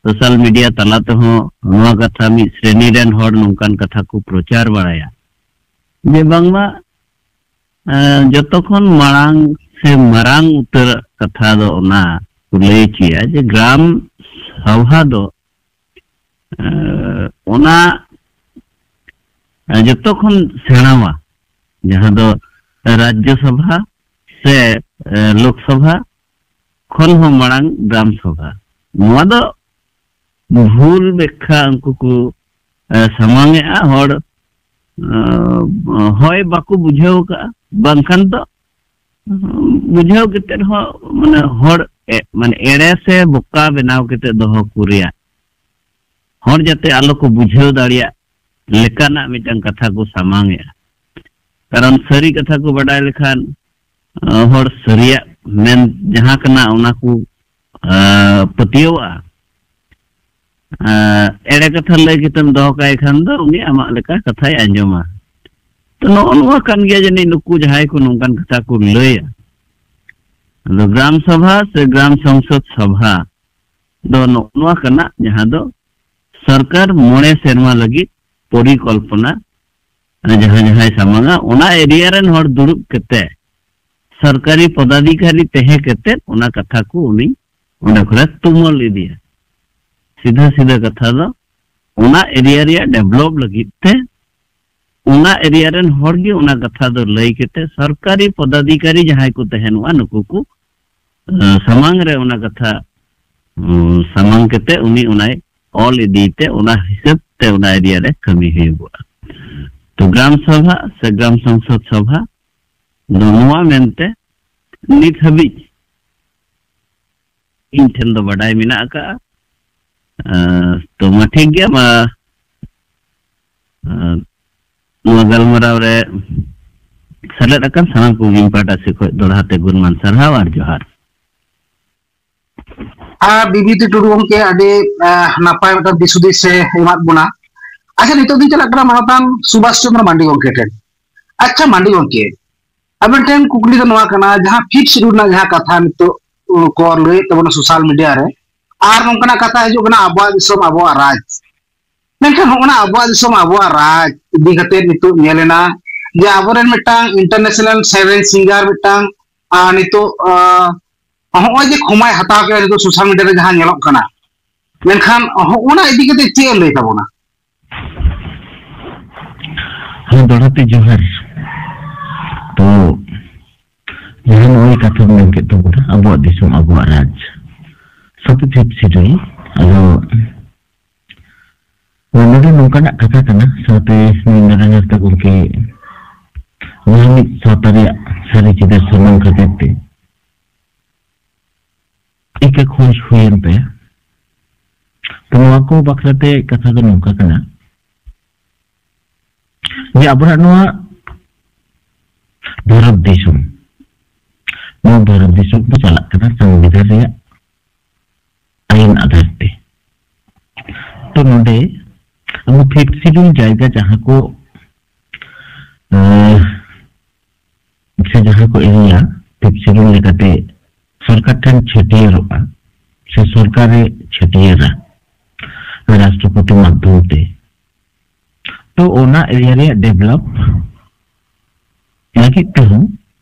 ᱥᱳᱥᱟᱞ ᱢᱤᱰᱤᱭᱟ ᱛᱟᱞᱟ ᱛᱮᱦᱚᱸ ᱱᱚᱣᱟ ᱠᱟᱛᱷᱟ ᱢᱤᱫ ᱥᱨᱮᱱᱤ ᱨᱮᱱ ᱦᱚᱲ ᱱᱚᱝᱠᱟᱱ ᱠᱟᱛᱷᱟ ᱠᱚ ᱯᱨᱚᱪᱟᱨ ᱵᱟᱲᱟᱭᱟ ᱡᱮ ᱵᱟᱝᱢᱟ ᱡᱚᱛᱚ ᱠᱷᱚᱱ ᱢᱟᱲᱟᱝ ᱥᱮ ᱢᱟᱨᱟᱝ ᱩᱛᱟᱹᱨ ᱠᱟᱛᱷᱟ ᱫᱚ ᱚᱱᱟ ᱠᱚ ᱞᱟᱹᱭ ᱦᱚᱪᱚᱭᱟ ᱡᱮ ᱜᱨᱟᱢ ᱥᱚᱵᱷᱟ ᱫᱚ ᱚᱱᱟ ᱡᱚᱛᱚ ᱠᱷᱚᱱ ᱥᱮᱬᱟᱣᱟ, ᱡᱟᱦᱟᱸ ᱫᱚ ᱨᱟᱡᱽᱡᱚ ᱥᱚᱵᱷᱟ ᱥᱮ ᱞᱳᱠ ᱥᱚᱵᱷᱟ ᱠᱷᱚᱱ ᱦᱚᱸ ᱢᱟᱲᱟᱝ ᱜᱨᱟᱢ ᱥᱚᱵᱷᱟ᱾ ᱱᱚᱣᱟ ᱫᱚ ᱵᱷᱩᱞ ᱵᱮᱠᱠᱷᱟ ᱩᱱᱠᱩ ᱠᱚ ᱥᱟᱢᱟᱝ ᱮᱜᱼᱟ᱾ ᱦᱚᱲ ᱦᱚᱭ ᱵᱟᱠᱚ ᱵᱩᱡᱷᱟᱹᱣ ᱠᱟᱜᱼᱟ, ᱵᱟᱝᱠᱷᱟᱱ ᱫᱚ ᱵᱩᱡᱷᱟᱹᱣ ᱠᱟᱛᱮ ᱦᱚᱸ ᱢᱟᱱᱮ ᱦᱚᱲ ᱮ-, ᱢᱟᱱᱮ ᱮᱲᱮ ᱥᱮ ᱵᱚᱠᱟ ᱵᱮᱱᱟᱣ ᱠᱟᱛᱮ ᱫᱚᱦᱚ ᱠᱚ ᱨᱮᱭᱟᱜ, ᱦᱚᱲ ᱡᱟᱛᱮ ᱟᱞᱚ ᱠᱚ ᱵᱩᱡᱷᱟᱹᱣ ᱫᱟᱲᱮᱭᱟᱜ ᱞᱮᱠᱟᱱᱟᱜ ᱢᱤᱫᱴᱟᱝ ᱠᱟᱛᱷᱟ ᱠᱚ ᱥᱟᱢᱟᱝ ᱮᱜᱼᱟ᱾ ᱠᱟᱨᱚᱱ ᱥᱟᱹᱨᱤ ᱠᱟᱛᱷᱟ ᱠᱚ ᱵᱟᱰᱟᱭ ᱞᱮᱠᱷᱟᱱ ᱦᱚᱲ ᱥᱟᱹᱨᱤᱭᱟᱜ ᱢᱮᱱ ᱡᱟᱦᱟᱸ ᱠᱟᱱᱟ ᱚᱱᱟ ᱠᱚ ᱯᱟᱹᱛᱭᱟᱹᱣᱟᱜᱼᱟ᱾ ᱮᱲᱮ ᱠᱟᱛᱷᱟ ᱞᱟᱹᱭ ᱠᱟᱛᱮᱢ ᱫᱚᱦᱚ ᱠᱟᱭ ᱠᱷᱟᱱ ᱫᱚ ᱩᱱᱤ ᱟᱢᱟᱜ ᱞᱮᱠᱟ ᱠᱟᱛᱷᱟᱭ ᱟᱸᱡᱚᱢᱟ᱾ ᱛᱚ ᱱᱚᱜᱼᱚ ᱱᱚᱣᱟ ᱠᱟᱱ ᱜᱮᱭᱟ ᱡᱟᱹᱱᱤᱡ ᱱᱩᱠᱩ ᱡᱟᱦᱟᱸᱭ ᱠᱚ ᱱᱚᱝᱠᱟᱱ ᱠᱟᱛᱷᱟ ᱠᱚ ᱞᱟᱹᱭᱟ᱾ ᱟᱫᱚ ᱜᱨᱟᱢ ᱥᱚᱵᱷᱟ ᱥᱮ ᱜᱨᱟᱢ ᱥᱚᱝᱥᱚᱫ ᱥᱚᱵᱷᱟ ᱫᱚ ᱱᱚᱜᱼᱚ ᱱᱚᱣᱟ ᱠᱟᱱᱟ ᱡᱟᱦᱟᱸ ᱫᱚ ᱥᱚᱨᱠᱟᱨ ᱢᱚᱬᱮ ᱥᱮᱨᱢᱟ ᱞᱟᱹᱜᱤᱫ ᱯᱚᱨᱤᱠᱚᱞᱯᱚᱱᱟ ᱡᱟᱦᱟᱸ ᱡᱟᱦᱟᱸᱭ ᱥᱟᱢᱟᱝᱟ ᱚᱱᱟ ᱮᱨᱤᱭᱟ ᱨᱮᱱ ᱦᱚᱲ ᱫᱩᱲᱩᱵ ᱠᱟᱛᱮ ᱥᱚᱨᱠᱟᱨᱤ ᱯᱚᱫᱟᱫᱷᱤᱠᱟᱨᱤ ᱛᱟᱦᱮᱸ ᱠᱟᱛᱮ ᱚᱱᱟ ᱠᱟᱛᱷᱟ ᱠᱚ ᱩᱱᱤ ᱚᱸᱰᱮ ᱠᱷᱚᱱᱮ ᱛᱩᱢᱟᱹᱞ ᱤᱫᱤᱭᱟ᱾ ᱥᱤᱫᱷᱟᱹ ᱥᱤᱫᱷᱟᱹ ᱠᱟᱛᱷᱟ ᱫᱚ ᱚᱱᱟ ᱮᱨᱤᱭᱟ ᱨᱮᱭᱟᱜ ᱰᱮᱵᱷᱞᱚᱯ ᱞᱟᱹᱜᱤᱫ ᱛᱮ ᱚᱱᱟ ᱮᱨᱤᱭᱟ ᱨᱮᱱ ᱦᱚᱲ ᱜᱮ ᱚᱱᱟ ᱠᱟᱛᱷᱟ ᱫᱚ ᱞᱟᱹᱭ ᱠᱟᱛᱮ ᱥᱚᱨᱠᱟᱨᱤ ᱯᱚᱫᱟᱫᱷᱤᱠᱟᱨᱤ ᱡᱟᱦᱟᱸᱭ ᱠᱚ ᱛᱟᱦᱮᱱᱚᱜᱼᱟ ᱱᱩᱠᱩ ᱠᱚ ᱥᱟᱢᱟᱝ ᱨᱮ ᱚᱱᱟ ᱠᱟᱛᱷᱟ ᱥᱟᱢᱟᱝ ᱠᱟᱛᱮ ᱩᱱᱤ ᱚᱱᱟᱭ ᱚᱞ ᱤᱫᱤᱭ ᱛᱮ ᱚᱱᱟ ᱦᱤᱥᱟᱹᱵ ᱛᱮ ᱚᱱᱟ ᱮᱨᱤᱭᱟ ᱨᱮ ᱠᱟᱹᱢᱤ ᱦᱩᱭᱩᱜᱚᱜᱼᱟ᱾ ᱛᱚ ᱜᱨᱟᱢ ᱥᱚᱵᱷᱟ ᱥᱮ ᱜᱨᱟᱢ ᱥᱚᱝᱥᱚᱫ ᱥᱚᱵᱷᱟ ᱫᱚ ᱱᱚᱣᱟ ᱢᱮᱱᱛᱮ ᱱᱤᱛ ᱦᱟᱹᱵᱤᱡ ᱤᱧ ᱴᱷᱮᱱ ᱫᱚ ᱵᱟᱰᱟᱭ ᱢᱮᱱᱟᱜ ᱟᱠᱟᱫᱼᱟ᱾ ᱟᱸ, ᱛᱚ ᱢᱟ ᱴᱷᱤᱠ ᱜᱮᱭᱟ, ᱢᱟ, ᱟᱸ, ᱱᱚᱣᱟ ᱜᱟᱞᱢᱟᱨᱟᱣ ᱨᱮ ᱥᱮᱞᱮᱫ ᱟᱠᱟᱱ ᱥᱟᱱᱟᱢ ᱠᱚᱜᱮ ᱤᱧ ᱯᱟᱦᱴᱟ ᱥᱮᱫ ᱠᱷᱚᱱ ᱫᱚᱦᱲᱟ ᱛᱮ ᱜᱩᱱᱢᱟᱱ ᱥᱟᱨᱦᱟᱣ ᱟᱨ ᱡᱚᱦᱟᱨ᱾ ᱟᱨ ᱵᱤᱵᱷᱩᱛᱤ ᱴᱩᱰᱩ ᱜᱚᱢᱠᱮ ᱟᱹᱰᱤ, ᱟᱸ, ᱱᱟᱯᱟᱭ ᱢᱤᱫᱴᱟᱝ ᱫᱤᱥ ᱦᱩᱫᱤᱥ ᱮ ᱮᱢᱟᱫ ᱵᱚᱱᱟ᱾ ᱟᱪᱪᱷᱟ, ᱱᱤᱛᱚᱜ ᱫᱚᱧ ᱪᱟᱞᱟᱜ ᱠᱟᱱᱟ ᱢᱟᱱᱚᱛᱟᱱ ᱥᱩᱵᱷᱟᱥ ᱪᱚᱱᱫᱨᱚ ᱢᱟᱱᱰᱤ ᱜᱚᱢᱠᱮ ᱴᱷᱮᱱ᱾ ᱟᱪᱪᱷᱟ ᱢᱟᱱᱰᱤ ᱜᱚᱢᱠᱮ, ᱟᱵᱮᱱ ᱴᱷᱮᱱ ᱠᱩᱠᱞᱤ ᱫᱚ ᱱᱚᱣᱟ ᱠᱟᱱᱟ, ᱡᱟᱦᱟᱸ ᱯᱷᱤᱯᱛᱷ ᱥᱤᱰᱩᱞ ᱨᱮᱱᱟᱜ ᱡᱟᱦᱟᱸ ᱠᱟᱛᱷᱟ ᱱᱤᱛᱚᱜ ᱠᱚ ᱞᱟᱹᱭᱮᱫ ᱛᱟᱵᱚᱱᱟ ᱥᱳᱥᱟᱞ ᱢᱤᱰᱤᱭᱟ ᱨᱮ, ᱟᱨ ᱱᱚᱝᱠᱟᱱᱟᱜ ᱠᱟᱛᱷᱟ ᱦᱤᱡᱩᱜ ᱠᱟᱱᱟ ᱟᱵᱚᱣᱟᱜ ᱫᱤᱥᱚᱢ ᱟᱵᱚᱣᱟᱜ ᱨᱟᱡᱽ᱾ ᱢᱮᱱᱠᱷᱟᱱ ᱦᱚᱸᱜᱼᱚ ᱱᱟ ᱟᱵᱚᱣᱟᱜ ᱫᱤᱥᱚᱢ ᱟᱵᱚᱣᱟᱜ ᱨᱟᱡᱽ ᱤᱫᱤ ᱠᱟᱛᱮ ᱱᱤᱛᱚᱜ ᱧᱮᱞ ᱮᱱᱟ ᱡᱮ ᱟᱵᱚᱨᱮᱱ ᱢᱤᱫᱴᱟᱝ ᱤᱱᱴᱟᱨᱱᱮᱥᱱᱟᱞ ᱥᱮᱨᱮᱧ ᱥᱤᱝᱜᱟᱨ ᱢᱤᱫᱴᱟᱝ, ᱟᱨ ᱱᱤᱛᱚᱜ, ᱟᱸ, ᱦᱚᱸᱜᱼᱚᱭ ᱡᱮ ᱠᱷᱚᱢᱟᱭ ᱦᱟᱛᱟᱣ ᱠᱮᱫᱟ ᱱᱤᱛᱚᱜ ᱥᱳᱥᱟᱞ ᱢᱤᱰᱤᱭᱟ ᱨᱮ ᱡᱟᱦᱟᱸ ᱧᱮᱞᱚᱜ ᱠᱟᱱᱟ, ᱢᱮᱱᱠᱷᱟᱱ ᱦᱚᱸᱜᱼᱚ ᱱᱟ ᱤᱫᱤ ᱠᱟᱛᱮ ᱪᱮᱫ ᱮ ᱞᱟᱹᱭ ᱛᱟᱵᱚᱱᱟ? ᱦᱮᱸ, ᱫᱚᱦᱲᱟ ᱛᱮ ᱡᱚᱦᱟᱨ᱾ ᱛᱚ, ᱡᱟᱦᱟᱸ ᱱᱚᱜᱼᱚᱭ ᱠᱟᱛᱷᱟ ᱢᱮᱱ ᱠᱮᱫ ᱛᱟᱵᱚᱱᱟ, ᱟᱵᱚᱣᱟᱜ ᱫᱤᱥᱚᱢ, ᱟᱵᱚᱣᱟᱜ ᱨᱟᱡᱽ, ᱥᱟᱛᱮ ᱯᱷᱤᱯᱛᱷ ᱥᱤᱰᱩᱞ, ᱟᱫᱚ ᱱᱚᱰᱮ ᱫᱚ ᱱᱚᱝᱠᱟᱱᱟᱜ ᱠᱟᱛᱷᱟ ᱠᱟᱱᱟ, ᱥᱟᱶᱛᱮ ᱱᱩᱭ ᱱᱟᱨᱟᱭᱚᱱ ᱦᱟᱸᱥᱫᱟ ᱜᱚᱢᱠᱮ ᱱᱚᱣᱟ ᱢᱤᱫ ᱥᱟᱶᱛᱟ ᱨᱮᱭᱟᱜ ᱥᱟᱹᱨᱤ ᱪᱤᱛᱟᱹᱨ ᱥᱟᱢᱟᱝ ᱠᱷᱟᱹᱛᱤᱨ ᱛᱮ ᱤᱠᱟᱹ ᱠᱷᱚᱡᱽ ᱦᱩᱭᱮᱱ ᱛᱟᱭᱟ᱾ ᱛᱚ ᱱᱚᱣᱟ ᱠᱚ ᱵᱟᱠᱷᱨᱟ ᱛᱮ ᱠᱟᱛᱷᱟ ᱫᱚ ᱱᱚᱝᱠᱟ ᱠᱟᱱᱟ ᱡᱮ ᱟᱵᱚᱱᱟᱜ ᱱᱚᱣᱟ ᱵᱷᱟᱨᱚᱛ ᱫᱤᱥᱚᱢ, ᱱᱚᱣᱟ ᱵᱷᱟᱨᱚᱛ ᱫᱤᱥᱚᱢ ᱫᱚ ᱪᱟᱞᱟᱜ ᱠᱟᱱᱟ ᱥᱚᱝᱵᱤᱫᱷᱟᱱ ᱨᱮᱭᱟᱜ ᱟᱭᱤᱱ ᱟᱫᱷᱟᱨ ᱛᱮ᱾ ᱛᱚ ᱱᱚᱰᱮ ᱟᱵᱚ ᱯᱷᱤᱯᱛᱷ ᱥᱤᱰᱩᱞ ᱡᱟᱭᱜᱟ ᱡᱟᱦᱟᱸ ᱠᱚ, ᱟᱸ, ᱥᱮ ᱡᱟᱦᱟᱸ ᱠᱚ ᱮᱨᱤᱭᱟ ᱯᱷᱤᱯᱛᱷ ᱥᱤᱰᱩᱞ ᱞᱮᱠᱟᱛᱮ ᱥᱚᱨᱠᱟᱨ ᱴᱷᱮᱱ ᱪᱷᱟᱹᱴᱭᱟᱹᱨᱚᱜᱼᱟ ᱥᱮ ᱥᱚᱨᱠᱟᱨᱮ ᱪᱷᱟᱹᱴᱭᱟᱹᱨᱟ ᱨᱟᱥᱴᱨᱚᱯᱚᱛᱤ ᱢᱟᱫᱽᱫᱷᱚᱢ ᱛᱮ, ᱛᱚ ᱚᱱᱟ ᱮᱨᱤᱭᱟ ᱨᱮᱭᱟᱜ ᱰᱮᱵᱷᱞᱚᱯ ᱞᱟᱹᱜᱤᱫ ᱛᱮᱦᱚᱸ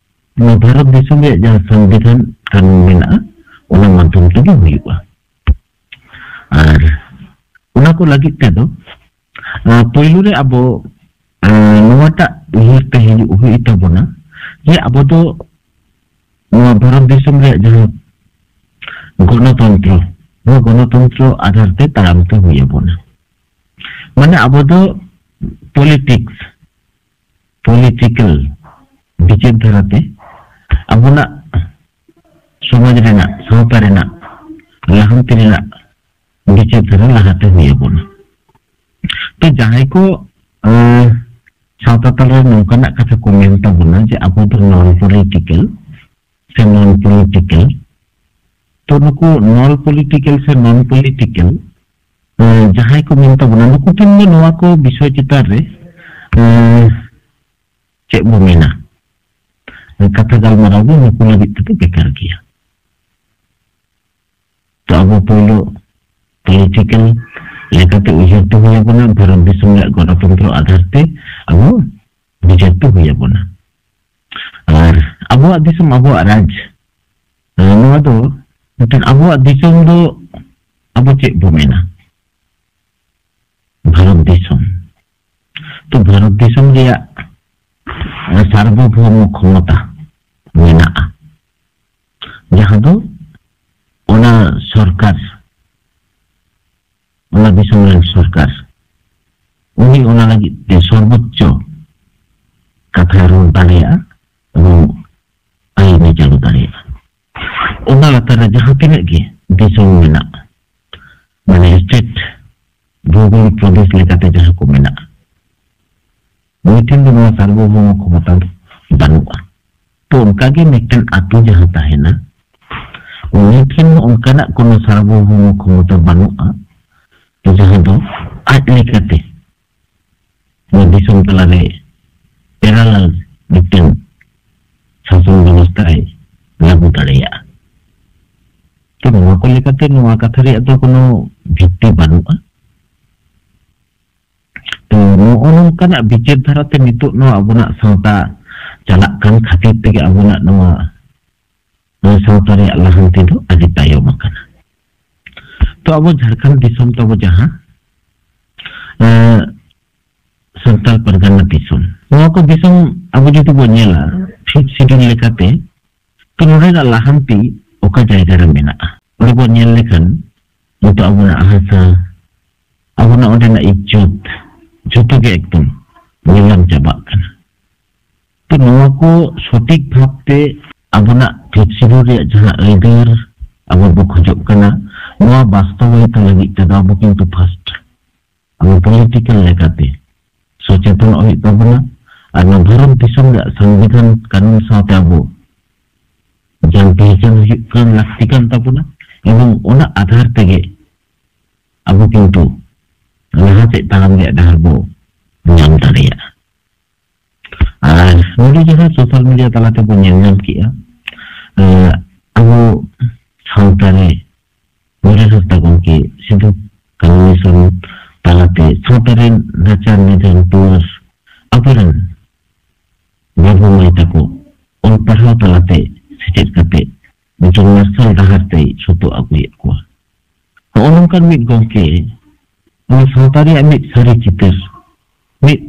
ᱱᱚᱣᱟ ᱵᱷᱟᱨᱚᱛ ᱫᱤᱥᱚᱢ ᱨᱮᱭᱟᱜ ᱡᱟᱦᱟᱸ ᱥᱚᱝᱵᱤᱫᱷᱟᱱ ᱠᱟᱹᱱᱩᱱ ᱢᱮᱱᱟᱜᱼᱟ, ᱚᱱᱟ ᱢᱟᱫᱽᱫᱷᱚᱢ ᱛᱮᱜᱮ ᱦᱩᱭᱩᱜᱼᱟ᱾ ᱟᱨ ᱚᱱᱟ ᱠᱚ ᱞᱟᱹᱜᱤᱫ ᱛᱮᱫᱚ, ᱟᱸ, ᱯᱳᱭᱞᱳ ᱨᱮ ᱟᱵᱚ, ᱟᱸ, ᱱᱚᱣᱟᱴᱟᱜ ᱩᱭᱦᱟᱹᱨ ᱛᱮ ᱦᱤᱡᱩᱜ ᱦᱩᱭᱩᱜ ᱛᱟᱵᱚᱱᱟ ᱡᱮ ᱟᱵᱚ ᱫᱚ ᱱᱚᱣᱟ ᱵᱷᱟᱨᱚᱛ ᱫᱤᱥᱚᱢ ᱨᱮᱭᱟᱜ ᱡᱟᱦᱟᱸ ᱜᱚᱱᱚᱛᱚᱱᱛᱨᱚ, ᱱᱚᱣᱟ ᱜᱚᱱᱚᱛᱚᱱᱛᱨᱚ ᱟᱫᱷᱟᱨ ᱛᱮ ᱛᱟᱲᱟᱢ ᱛᱮ ᱦᱩᱭ ᱟᱵᱚᱱᱟ᱾ ᱢᱟᱱᱮ ᱟᱵᱚ ᱫᱚ ᱯᱚᱞᱤᱴᱤᱠᱥ, ᱯᱚᱞᱤᱴᱤᱠᱟᱞ ᱵᱤᱪᱟᱹᱨ ᱫᱷᱟᱨᱟᱛᱮ ᱟᱵᱚᱱᱟᱜ ᱥᱚᱢᱟᱡᱽ ᱨᱮᱱᱟᱜ, ᱥᱟᱶᱛᱟ ᱨᱮᱱᱟᱜ ᱞᱟᱦᱟᱱᱛᱤ ᱨᱮᱱᱟᱜ ᱵᱤᱪᱟᱹᱨ ᱫᱷᱟᱨᱟ ᱞᱟᱦᱟᱛᱮ ᱦᱩᱭ ᱟᱵᱚᱱᱟ᱾ ᱛᱚ ᱡᱟᱦᱟᱸᱭ ᱠᱚ, ᱟᱸ, ᱥᱟᱶᱛᱟ ᱛᱟᱞᱟᱨᱮ ᱱᱚᱝᱠᱟᱱᱟᱜ ᱠᱟᱛᱷᱟ ᱠᱚ ᱢᱮᱱ ᱛᱟᱵᱚᱱᱟ ᱡᱮ ᱟᱵᱚ ᱫᱚ non political ᱥᱮ non political, ᱛᱚ ᱱᱩᱠᱩ non political ᱥᱮ non political, ᱟᱸ, ᱡᱟᱦᱟᱸᱭ ᱠᱚ ᱢᱮᱱ ᱛᱟᱵᱚᱱᱟ, ᱱᱩᱠᱩ ᱴᱷᱮᱱ ᱫᱚ ᱱᱚᱣᱟ ᱠᱚ ᱵᱤᱥᱚᱭ ᱪᱮᱛᱟᱱ ᱨᱮ, ᱟᱸ, ᱪᱮᱫ ᱵᱚ ᱢᱮᱱᱟ, ᱠᱟᱛᱷᱟ ᱜᱟᱞᱢᱟᱨᱟᱣ ᱫᱚ ᱱᱩᱠᱩ ᱞᱟᱹᱜᱤᱫ ᱛᱮᱫᱚ ᱵᱮᱠᱟᱨ ᱜᱮᱭᱟ᱾ ᱛᱚ ᱟᱵᱚ ᱯᱳᱭᱞᱳ political ᱞᱮᱠᱟᱛᱮ ᱩᱭᱦᱟᱹᱨ ᱛᱮ ᱦᱩᱭ ᱟᱵᱚᱱᱟ, ᱵᱷᱟᱨᱚᱛ ᱫᱤᱥᱚᱢ ᱨᱮᱭᱟᱜ ᱜᱚᱱᱚᱛᱚᱱᱛᱨᱚ ᱟᱫᱷᱟᱨ ᱛᱮ ᱟᱵᱚ ᱵᱤᱪᱟᱹᱨ ᱛᱮ ᱦᱩᱭ ᱟᱵᱚᱱᱟ᱾ ᱟᱨ ᱟᱵᱚᱣᱟᱜ ᱫᱤᱥᱚᱢ, ᱟᱵᱚᱣᱟᱜ ᱨᱟᱡᱽ, ᱱᱚᱣᱟ ᱫᱚ ᱢᱤᱫᱴᱮᱱ ᱟᱵᱚᱣᱟᱜ ᱫᱤᱥᱚᱢ ᱫᱚ ᱟᱵᱚ ᱪᱮᱫ ᱵᱚ ᱢᱮᱱᱟ? ᱵᱷᱟᱨᱚᱛ ᱫᱤᱥᱚᱢ᱾ ᱛᱚ ᱵᱷᱟᱨᱚᱛ ᱫᱤᱥᱚᱢ ᱨᱮᱭᱟᱜ ᱥᱟᱨᱵᱚᱵᱷᱳᱣᱢᱚ ᱠᱷᱚᱢᱚᱛᱟ ᱢᱮᱱᱟᱜᱼᱟ, ᱡᱟᱦᱟᱸ ᱫᱚ ᱚᱱᱟ ᱥᱚᱨᱠᱟᱨ, ᱚᱱᱟ ᱫᱤᱥᱚᱢ ᱨᱮᱱ ᱥᱚᱨᱠᱟᱨ, ᱩᱱᱤ ᱚᱱᱟ ᱞᱟᱹᱜᱤᱫ ᱛᱮ ᱥᱚᱨᱵᱚᱪᱪᱚ ᱠᱟᱛᱷᱟ ᱨᱚᱲ ᱫᱟᱲᱮᱭᱟᱜᱼᱟ ᱮᱵᱚᱝ ᱟᱹᱭᱤᱱ ᱮ ᱪᱟᱹᱞᱩ ᱫᱟᱲᱮᱭᱟᱜᱼᱟ᱾ ᱚᱱᱟ ᱞᱟᱛᱟᱨ ᱨᱮ ᱡᱟᱦᱟᱸ ᱛᱤᱱᱟᱹᱜ ᱜᱮ ᱫᱤᱥᱚᱢ ᱢᱮᱱᱟᱜ, ᱢᱟᱱᱮ state, ᱵᱷᱳᱣᱜᱳᱞᱤᱠ ᱯᱨᱚᱫᱮᱥ ᱞᱮᱠᱟᱛᱮ ᱡᱟᱦᱟᱸ ᱠᱚ ᱢᱮᱱᱟᱜᱼᱟ, ᱩᱱᱤ ᱴᱷᱮᱱ ᱫᱚ ᱱᱚᱣᱟ ᱥᱟᱨᱵᱚᱵᱷᱳᱣᱢᱚ ᱠᱷᱚᱢᱚᱛᱟ ᱫᱚ ᱵᱟᱹᱱᱩᱜᱼᱟ᱾ ᱛᱚ ᱚᱱᱠᱟᱜᱮ ᱢᱤᱫᱴᱮᱱ ᱟᱹᱛᱩ ᱡᱟᱦᱟᱸ ᱛᱟᱦᱮᱱᱟ, ᱩᱱᱤ ᱴᱷᱮᱱ ᱦᱚᱸ ᱚᱱᱠᱟᱱᱟᱜ ᱠᱳᱱᱳ ᱥᱟᱨᱵᱚᱵᱷᱳᱣᱢᱚ ᱠᱷᱚᱢᱚᱛᱟ ᱵᱟᱹᱱᱩᱜᱼᱟ, ᱡᱟᱦᱟᱸ ᱫᱚ ᱟᱡ ᱞᱮᱠᱟᱛᱮ ᱱᱚᱣᱟ ᱫᱤᱥᱚᱢ ᱛᱟᱞᱟᱨᱮ parallel ᱢᱤᱫᱴᱮᱱ ᱥᱟᱥᱚᱱ ᱵᱮᱵᱚᱥᱛᱷᱟᱭ ᱞᱟᱹᱜᱩ ᱫᱟᱲᱮᱭᱟᱜᱼᱟ᱾ ᱛᱚ ᱱᱚᱣᱟ ᱠᱚ ᱞᱮᱠᱟᱛᱮ ᱱᱚᱣᱟ ᱠᱟᱛᱷᱟ ᱨᱮᱭᱟᱜ ᱫᱚ ᱠᱳᱱᱳ ᱵᱷᱤᱛᱛᱤ ᱵᱟᱹᱱᱩᱜᱼᱟ᱾ ᱛᱚ ᱱᱚᱜᱼᱚ ᱱᱚᱝᱠᱟᱱᱟᱜ ᱵᱤᱪᱟᱹᱨ ᱫᱷᱟᱨᱟᱛᱮ ᱱᱤᱛᱚᱜ ᱱᱚᱣᱟ ᱟᱵᱚᱱᱟᱜ ᱥᱟᱶᱛᱟ ᱪᱟᱞᱟᱜ ᱠᱟᱱ ᱠᱷᱟᱹᱛᱤᱨ ᱛᱮᱜᱮ ᱟᱵᱚᱱᱟᱜ ᱱᱚᱣᱟ, ᱱᱚᱣᱟ ᱥᱟᱶᱛᱟ ᱨᱮᱭᱟᱜ ᱞᱟᱦᱟᱱᱛᱤ ᱫᱚ ᱟᱹᱰᱤ ᱛᱟᱭᱚᱢ ᱟᱠᱟᱱᱟ᱾ ᱛᱚ ᱟᱵᱚ ᱡᱷᱟᱲᱠᱷᱚᱸᱰ ᱫᱤᱥᱚᱢ ᱛᱟᱵᱚ ᱡᱟᱦᱟᱸ, ᱮᱸ, ᱥᱟᱱᱛᱟᱲ ᱯᱟᱨᱜᱟᱱᱟ ᱫᱤᱥᱚᱢ, ᱱᱚᱣᱟ ᱠᱚ ᱫᱤᱥᱚᱢ ᱟᱵᱚ ᱡᱩᱫᱤ ᱵᱚᱱ ᱧᱮᱞᱟ Fifth Schedule ᱞᱮᱠᱟᱛᱮ, ᱛᱚ ᱱᱚᱰᱮᱱᱟᱜ ᱞᱟᱦᱟᱱᱛᱤ ᱚᱠᱟ ᱡᱟᱭᱜᱟ ᱨᱮ ᱢᱮᱱᱟᱜᱼᱟ? ᱚᱸᱰᱮ ᱵᱚᱱ ᱧᱮᱞ ᱞᱮᱠᱷᱟᱱ ᱱᱤᱛᱚᱜ ᱟᱵᱚᱱᱟᱜ ᱦᱟᱥᱟ, ᱟᱵᱚᱱᱟᱜ ᱚᱸᱰᱮᱱᱟᱜ ᱤᱡᱽᱡᱚᱛ, ᱡᱷᱚᱛᱚ ᱜᱮ ᱮᱠᱫᱚᱢ ᱧᱮᱞᱟᱢ ᱪᱟᱵᱟᱜ ᱠᱟᱱᱟ᱾ ᱛᱚ ᱱᱚᱣᱟ ᱠᱚ ᱥᱚᱴᱷᱤᱠ ᱵᱷᱟᱵᱽᱛᱮ ᱟᱵᱚᱱᱟᱜ ᱯᱷᱤᱯᱛᱷ ᱥᱤᱰᱩᱞ ᱨᱮᱭᱟᱜ ᱡᱟᱦᱟᱸ ᱟᱹᱭᱫᱟᱹᱨ ᱟᱵᱚ ᱵᱚ ᱠᱷᱚᱡᱚᱜ ᱠᱟᱱᱟ, ᱱᱚᱣᱟ ᱵᱟᱥᱛᱚᱵᱟᱭᱤᱛ ᱞᱟᱹᱜᱤᱫ ᱛᱮᱫᱚ ᱟᱵᱚ ᱠᱤᱱᱛᱩ ᱯᱷᱟᱥᱴ ᱟᱵᱚ ᱯᱚᱞᱤᱴᱤᱠᱟᱞ ᱞᱮᱠᱟᱛᱮ ᱥᱚᱪᱮᱛᱚᱱᱚᱜ ᱦᱩᱭᱩᱜ ᱛᱟᱵᱚᱱᱟ᱾ ᱟᱨ ᱱᱚᱣᱟ ᱵᱷᱟᱨᱚᱛ ᱫᱤᱥᱚᱢ ᱨᱮᱭᱟᱜ ᱥᱚᱝᱵᱤᱫᱷᱟᱱ ᱠᱟᱹᱱᱩᱱ ᱥᱟᱶᱛᱮ ᱟᱵᱚ ᱡᱟᱱ ᱯᱮᱦᱪᱟᱱ ᱦᱩᱭᱩᱜ ᱠᱟᱱ ᱞᱟᱹᱠᱛᱤ ᱠᱟᱱ ᱛᱟᱵᱚᱱᱟ, ᱮᱵᱚᱝ ᱚᱱᱟ ᱟᱫᱷᱟᱨ ᱛᱮᱜᱮ ᱟᱵᱚ ᱠᱤᱱᱛᱩ ᱞᱟᱦᱟ ᱥᱮᱫ ᱛᱟᱲᱟᱢ ᱨᱮᱭᱟᱜ ᱰᱟᱦᱟᱨ ᱵᱚ ᱧᱟᱢ ᱫᱟᱲᱮᱭᱟᱜᱼᱟ᱾ ᱟᱨ ᱱᱚᱰᱮ ᱡᱟᱦᱟᱸ ᱥᱳᱥᱟᱞ ᱢᱤᱰᱤᱭᱟ ᱛᱟᱞᱟ ᱛᱮᱵᱚ ᱧᱮᱞ ᱧᱟᱢ ᱠᱮᱜᱼᱟ, ᱮᱸ, ᱟᱵᱚ ᱥᱟᱶᱛᱟ ᱨᱮ ᱢᱚᱬᱮ ᱦᱟᱸᱥᱫᱟ ᱜᱚᱢᱠᱮ ᱥᱤᱫᱩ ᱠᱟᱹᱱᱩ ᱢᱤᱥᱚᱱ ᱛᱟᱞᱟᱛᱮ ᱥᱟᱶᱛᱟ ᱨᱮᱱ ᱱᱟᱪᱟᱨ ᱱᱤᱫᱷᱟᱹᱱ ᱴᱩᱣᱟᱹᱨ ᱟᱵᱚᱨᱮᱱ ᱵᱟᱹᱵᱩ ᱢᱟᱹᱭ ᱛᱟᱠᱚ ᱚᱞ ᱯᱟᱲᱦᱟᱣ ᱛᱟᱞᱟᱛᱮ ᱥᱮᱪᱮᱫ ᱠᱟᱛᱮ ᱢᱤᱫᱴᱟᱝ ᱢᱟᱨᱥᱟᱞ ᱰᱟᱦᱟᱨ ᱛᱮᱭ ᱥᱩᱛᱩᱜ ᱟᱹᱜᱩᱭᱮᱫ ᱠᱚᱣᱟ᱾ ᱱᱚᱜᱼᱚ ᱱᱚᱝᱠᱟᱱ ᱢᱤᱫ ᱜᱚᱢᱠᱮ, ᱱᱚᱣᱟ ᱥᱟᱶᱛᱟ ᱨᱮᱭᱟᱜ ᱢᱤᱫ ᱥᱟᱹᱨᱤ ᱪᱤᱛᱟᱹᱨ, ᱢᱤᱫ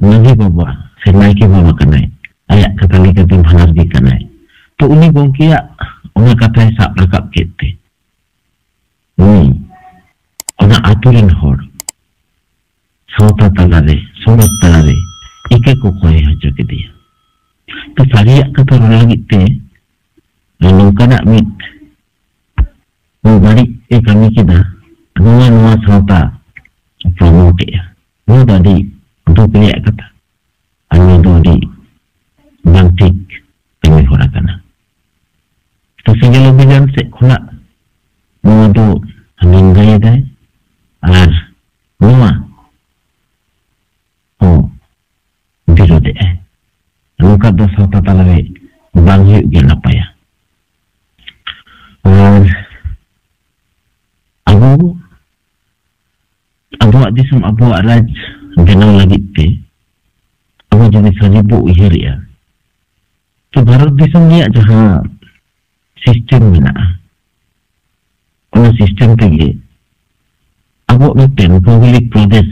ᱢᱟᱹᱡᱷᱤ ᱵᱟᱵᱟ ᱥᱮ ᱱᱟᱭᱠᱮ ᱵᱟᱵᱟ ᱠᱟᱱᱟᱭ, ᱟᱭᱟᱜ ᱠᱟᱛᱷᱟ ᱞᱮᱠᱟᱛᱮ ᱵᱷᱟᱱᱟᱨ ᱜᱮ ᱠᱟᱱᱟᱭ᱾ ᱛᱚ ᱩᱱᱤ ᱜᱚᱢᱠᱮᱭᱟᱜ ᱚᱱᱟ ᱠᱟᱛᱷᱟᱭ ᱥᱟᱵ ᱨᱟᱠᱟᱵ ᱠᱮᱫ ᱛᱮ ᱩᱱᱤ ᱚᱱᱟ ᱟᱛᱳ ᱨᱮᱱ ᱦᱚᱲ ᱥᱟᱶᱛᱟ ᱛᱟᱞᱟᱨᱮ, ᱥᱚᱢᱟᱡᱽ ᱛᱟᱞᱟᱨᱮ ᱤᱠᱟᱹ ᱠᱚ ᱠᱚᱭ ᱦᱚᱪᱚ ᱠᱮᱫᱮᱭᱟ᱾ ᱛᱚ ᱥᱟᱹᱨᱤᱭᱟᱜ ᱠᱟᱛᱷᱟ ᱨᱚᱲ ᱞᱟᱹᱜᱤᱫ ᱛᱮ ᱱᱚᱝᱠᱟᱱᱟᱜ ᱢᱤᱫ ᱵᱟᱹᱲᱤᱡ ᱮ ᱠᱟᱹᱢᱤ ᱠᱮᱫᱟ, ᱱᱚᱣᱟ, ᱱᱚᱣᱟ ᱥᱟᱶᱛᱟ ᱯᱨᱚᱢᱳᱴ ᱮᱜᱼᱟ᱾ ᱱᱚᱣᱟ ᱫᱚ ᱟᱹᱰᱤ ᱫᱩᱠ ᱨᱮᱭᱟᱜ ᱠᱟᱛᱷᱟ᱾ ᱟᱨ ᱱᱚᱣᱟ ᱫᱚ ᱟᱹᱰᱤ ᱵᱟᱝ ᱴᱷᱤᱠ ᱠᱟᱹᱢᱤ ᱦᱚᱨᱟ ᱠᱟᱱᱟ᱾ ᱛᱚ ᱥᱮᱸᱜᱮᱞ ᱚᱵᱷᱤᱡᱟᱱ ᱥᱮᱫ ᱠᱷᱚᱱᱟᱜ ᱱᱚᱣᱟ ᱫᱚ ᱱᱤᱱᱫᱟᱭᱮᱫᱟᱭ ᱟᱨ ᱱᱚᱣᱟ ᱦᱚᱸ ᱵᱤᱨᱳᱫᱷᱮᱜᱼᱟᱭ᱾ ᱱᱚᱝᱠᱟ ᱫᱚ ᱥᱟᱶᱛᱟ ᱛᱟᱞᱟᱨᱮ ᱵᱟᱝ ᱦᱩᱭᱩᱜ ᱜᱮ ᱱᱟᱯᱟᱭᱟ᱾ ᱟᱨ ᱟᱵᱚ ᱟᱵᱚᱣᱟᱜ ᱫᱤᱥᱚᱢ, ᱟᱵᱚᱣᱟᱜ ᱨᱟᱡᱽ ᱵᱮᱱᱟᱣ ᱞᱟᱹᱜᱤᱫ ᱛᱮ ᱟᱵᱚ ᱡᱩᱫᱤ ᱥᱟᱹᱨᱤ ᱵᱚ ᱩᱭᱦᱟᱹᱨᱮᱜᱼᱟ, ᱛᱚ ᱵᱷᱟᱨᱚᱛ ᱫᱤᱥᱚᱢ ᱨᱮᱭᱟᱜ ᱡᱟᱦᱟᱸ ᱥᱤᱥᱴᱮᱢ ᱢᱮᱱᱟᱜᱼᱟ, ᱚᱱᱟ ᱥᱤᱥᱴᱮᱢ ᱛᱮᱜᱮ ᱟᱵᱚᱣᱟᱜ ᱢᱤᱫᱴᱮᱱ ᱵᱷᱳᱜᱳᱞᱤᱠ ᱯᱨᱚᱫᱮᱥ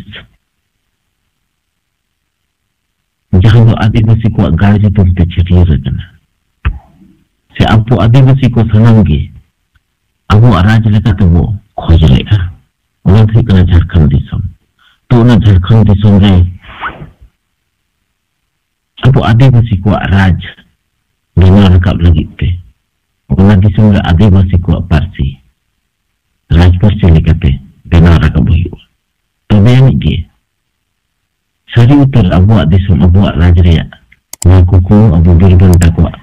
ᱡᱟᱦᱟᱸ ᱫᱚ ᱟᱹᱫᱤᱵᱟᱹᱥᱤ ᱠᱚᱣᱟᱜ ᱜᱟᱲ ᱧᱩᱛᱩᱢ ᱛᱮ ᱪᱷᱟᱹᱴᱭᱟᱹᱨ ᱟᱠᱟᱱᱟ, ᱥᱮ ᱟᱵᱚ ᱟᱹᱫᱤᱵᱟᱹᱥᱤ ᱠᱚ ᱥᱟᱱᱟᱢ ᱜᱮ ᱟᱵᱚᱣᱟᱜ ᱨᱟᱡᱽ ᱞᱮᱠᱟ ᱛᱮᱵᱚ ᱠᱷᱚᱡᱽ ᱞᱮᱫᱼᱟ, ᱚᱱᱟ ᱫᱚ ᱦᱩᱭᱩᱜ ᱠᱟᱱᱟ ᱡᱷᱟᱲᱠᱷᱚᱸᱰ ᱫᱤᱥᱚᱢ᱾ ᱛᱚ ᱚᱱᱟ ᱡᱷᱟᱲᱠᱷᱚᱸᱰ ᱫᱤᱥᱚᱢ ᱨᱮ ᱟᱵᱚ ᱟᱹᱫᱤᱵᱟᱹᱥᱤ ᱠᱚᱣᱟᱜ ᱨᱟᱡᱽ ᱵᱮᱱᱟᱣ ᱨᱟᱠᱟᱵ ᱞᱟᱹᱜᱤᱫ ᱛᱮ ᱚᱱᱟ ᱫᱤᱥᱚᱢ ᱨᱮ ᱟᱹᱫᱤᱵᱟᱹᱥᱤ ᱠᱚᱣᱟᱜ ᱯᱟᱹᱨᱥᱤ ᱨᱟᱡᱽᱯᱟᱹᱨᱥᱤ ᱞᱮᱠᱟᱛᱮ ᱵᱮᱱᱟᱣ ᱨᱟᱠᱟᱵ ᱦᱩᱭᱩᱜᱼᱟ᱾ ᱛᱚᱵᱮ ᱟᱹᱱᱤᱡ ᱜᱮ ᱥᱟᱹᱨᱤ ᱩᱛᱟᱹᱨ ᱟᱵᱚᱣᱟᱜ ᱫᱤᱥᱚᱢ, ᱟᱵᱚᱣᱟᱜ ᱨᱟᱡᱽ ᱨᱮᱭᱟᱜ ᱱᱚᱣᱟ ᱠᱩᱠᱢᱩ ᱟᱵᱚ ᱵᱤᱨ ᱵᱟᱱᱴᱟ ᱠᱚᱣᱟᱜ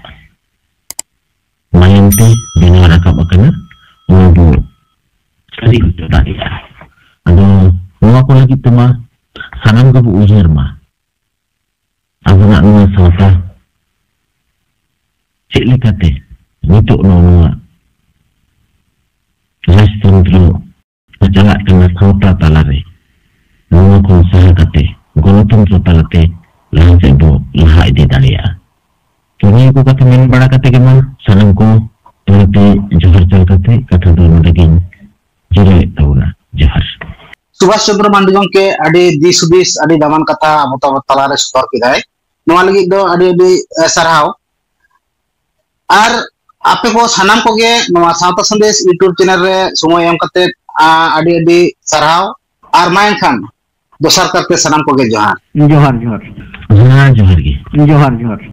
ᱢᱟᱭᱟᱢ ᱛᱮ ᱵᱮᱱᱟᱣ ᱨᱟᱠᱟᱵ ᱟᱠᱟᱱᱟ, ᱚᱱᱟ ᱵᱚ ᱥᱟᱹᱨᱤ ᱦᱚᱪᱚ ᱫᱟᱲᱮᱭᱟᱜᱼᱟ᱾ ᱟᱫᱚ ᱱᱚᱣᱟ ᱠᱚ ᱞᱟᱹᱜᱤᱫ ᱛᱮᱢᱟ ᱥᱟᱱᱟᱢ ᱜᱮᱵᱚ ᱩᱭᱦᱟᱹᱨ ᱢᱟ, ᱟᱵᱚᱱᱟᱜ ᱱᱚᱣᱟ ᱥᱟᱶᱛᱟ ᱪᱮᱫ ᱞᱮᱠᱟᱛᱮ ᱱᱤᱛᱚᱜ ᱱᱚᱣᱟ ᱨᱟᱡᱽᱛᱚᱱᱛᱨᱚ ᱪᱟᱞᱟᱜ ᱠᱟᱱᱟ ᱥᱟᱶᱛᱟ ᱛᱟᱞᱟᱨᱮ, ᱱᱚᱣᱟ ᱠᱷᱚᱱ ᱥᱟᱦᱟ ᱠᱟᱛᱮ ᱜᱚᱱᱚᱛᱚᱱᱛᱨᱚ ᱛᱟᱞᱟᱛᱮ ᱞᱟᱦᱟ ᱥᱮᱫ ᱵᱚ ᱞᱟᱦᱟ ᱤᱫᱤ ᱫᱟᱲᱮᱭᱟᱜᱼᱟ᱾ ᱛᱚ, ᱱᱤᱭᱟᱹ ᱠᱚ ᱠᱟᱛᱷᱟ ᱢᱮᱱ ᱵᱟᱲᱟ ᱠᱟᱛᱮ ᱜᱮ ᱢᱟ ᱥᱟᱱᱟᱢ ᱠᱚ ᱛᱚᱨᱚᱯ ᱛᱮ ᱡᱚᱦᱟᱨ ᱪᱟᱞ ᱠᱟᱛᱮ ᱠᱟᱛᱷᱟ ᱫᱚ ᱱᱚᱰᱮ ᱜᱤᱧ ᱡᱤᱨᱟᱹᱣᱮᱫ ᱛᱟᱵᱚᱱᱟ᱾ ᱡᱚᱦᱟᱨ᱾ ᱥᱩᱵᱷᱟᱥ ᱪᱚᱱᱫᱨᱚ ᱢᱟᱱᱰᱤ ᱜᱚᱢᱠᱮ ᱟᱹᱰᱤ ᱫᱤᱥ ᱦᱩᱫᱤᱥ, ᱟᱹᱰᱤ ᱫᱟᱢᱟᱱ ᱠᱟᱛᱷᱟ ᱟᱵᱚ ᱛᱟᱵᱚ ᱛᱟᱞᱟᱨᱮ ᱥᱚᱫᱚᱨ ᱠᱮᱫᱟᱭ᱾ ᱱᱚᱣᱟ ᱞᱟᱹᱜᱤᱫ ᱫᱚ ᱟᱹᱰᱤ ᱟᱹᱰᱤ, ᱮ, ᱥᱟᱨᱦᱟᱣ᱾ ᱟᱨ ᱟᱯᱮ ᱠᱚ ᱥᱟᱱᱟᱢ ᱠᱚᱜᱮ ᱱᱚᱣᱟ ᱥᱟᱶᱛᱟ ᱥᱟᱸᱫᱮᱥ YouTube ᱪᱮᱱᱮᱞ ᱨᱮ ᱥᱚᱢᱚᱭ ᱮᱢ ᱠᱟᱛᱮ, ᱟ, ᱟᱹᱰᱤ ᱟᱹᱰᱤ ᱥᱟᱨᱦᱟᱣ᱾ ᱟᱨ ᱢᱟ ᱮᱱᱠᱷᱟᱱ ᱫᱚᱥᱟᱨ ᱠᱟᱨᱛᱮ ᱥᱟᱱᱟᱢ ᱠᱚᱜᱮ ᱡᱚᱦᱟᱨ᱾ ᱡᱚᱦᱟᱨ, ᱡᱚᱦᱟᱨ᱾ ᱦᱮᱸ, ᱡᱚᱦᱟᱨ ᱜᱮ᱾ ᱡᱚᱦᱟᱨ, ᱡᱚᱦᱟᱨ᱾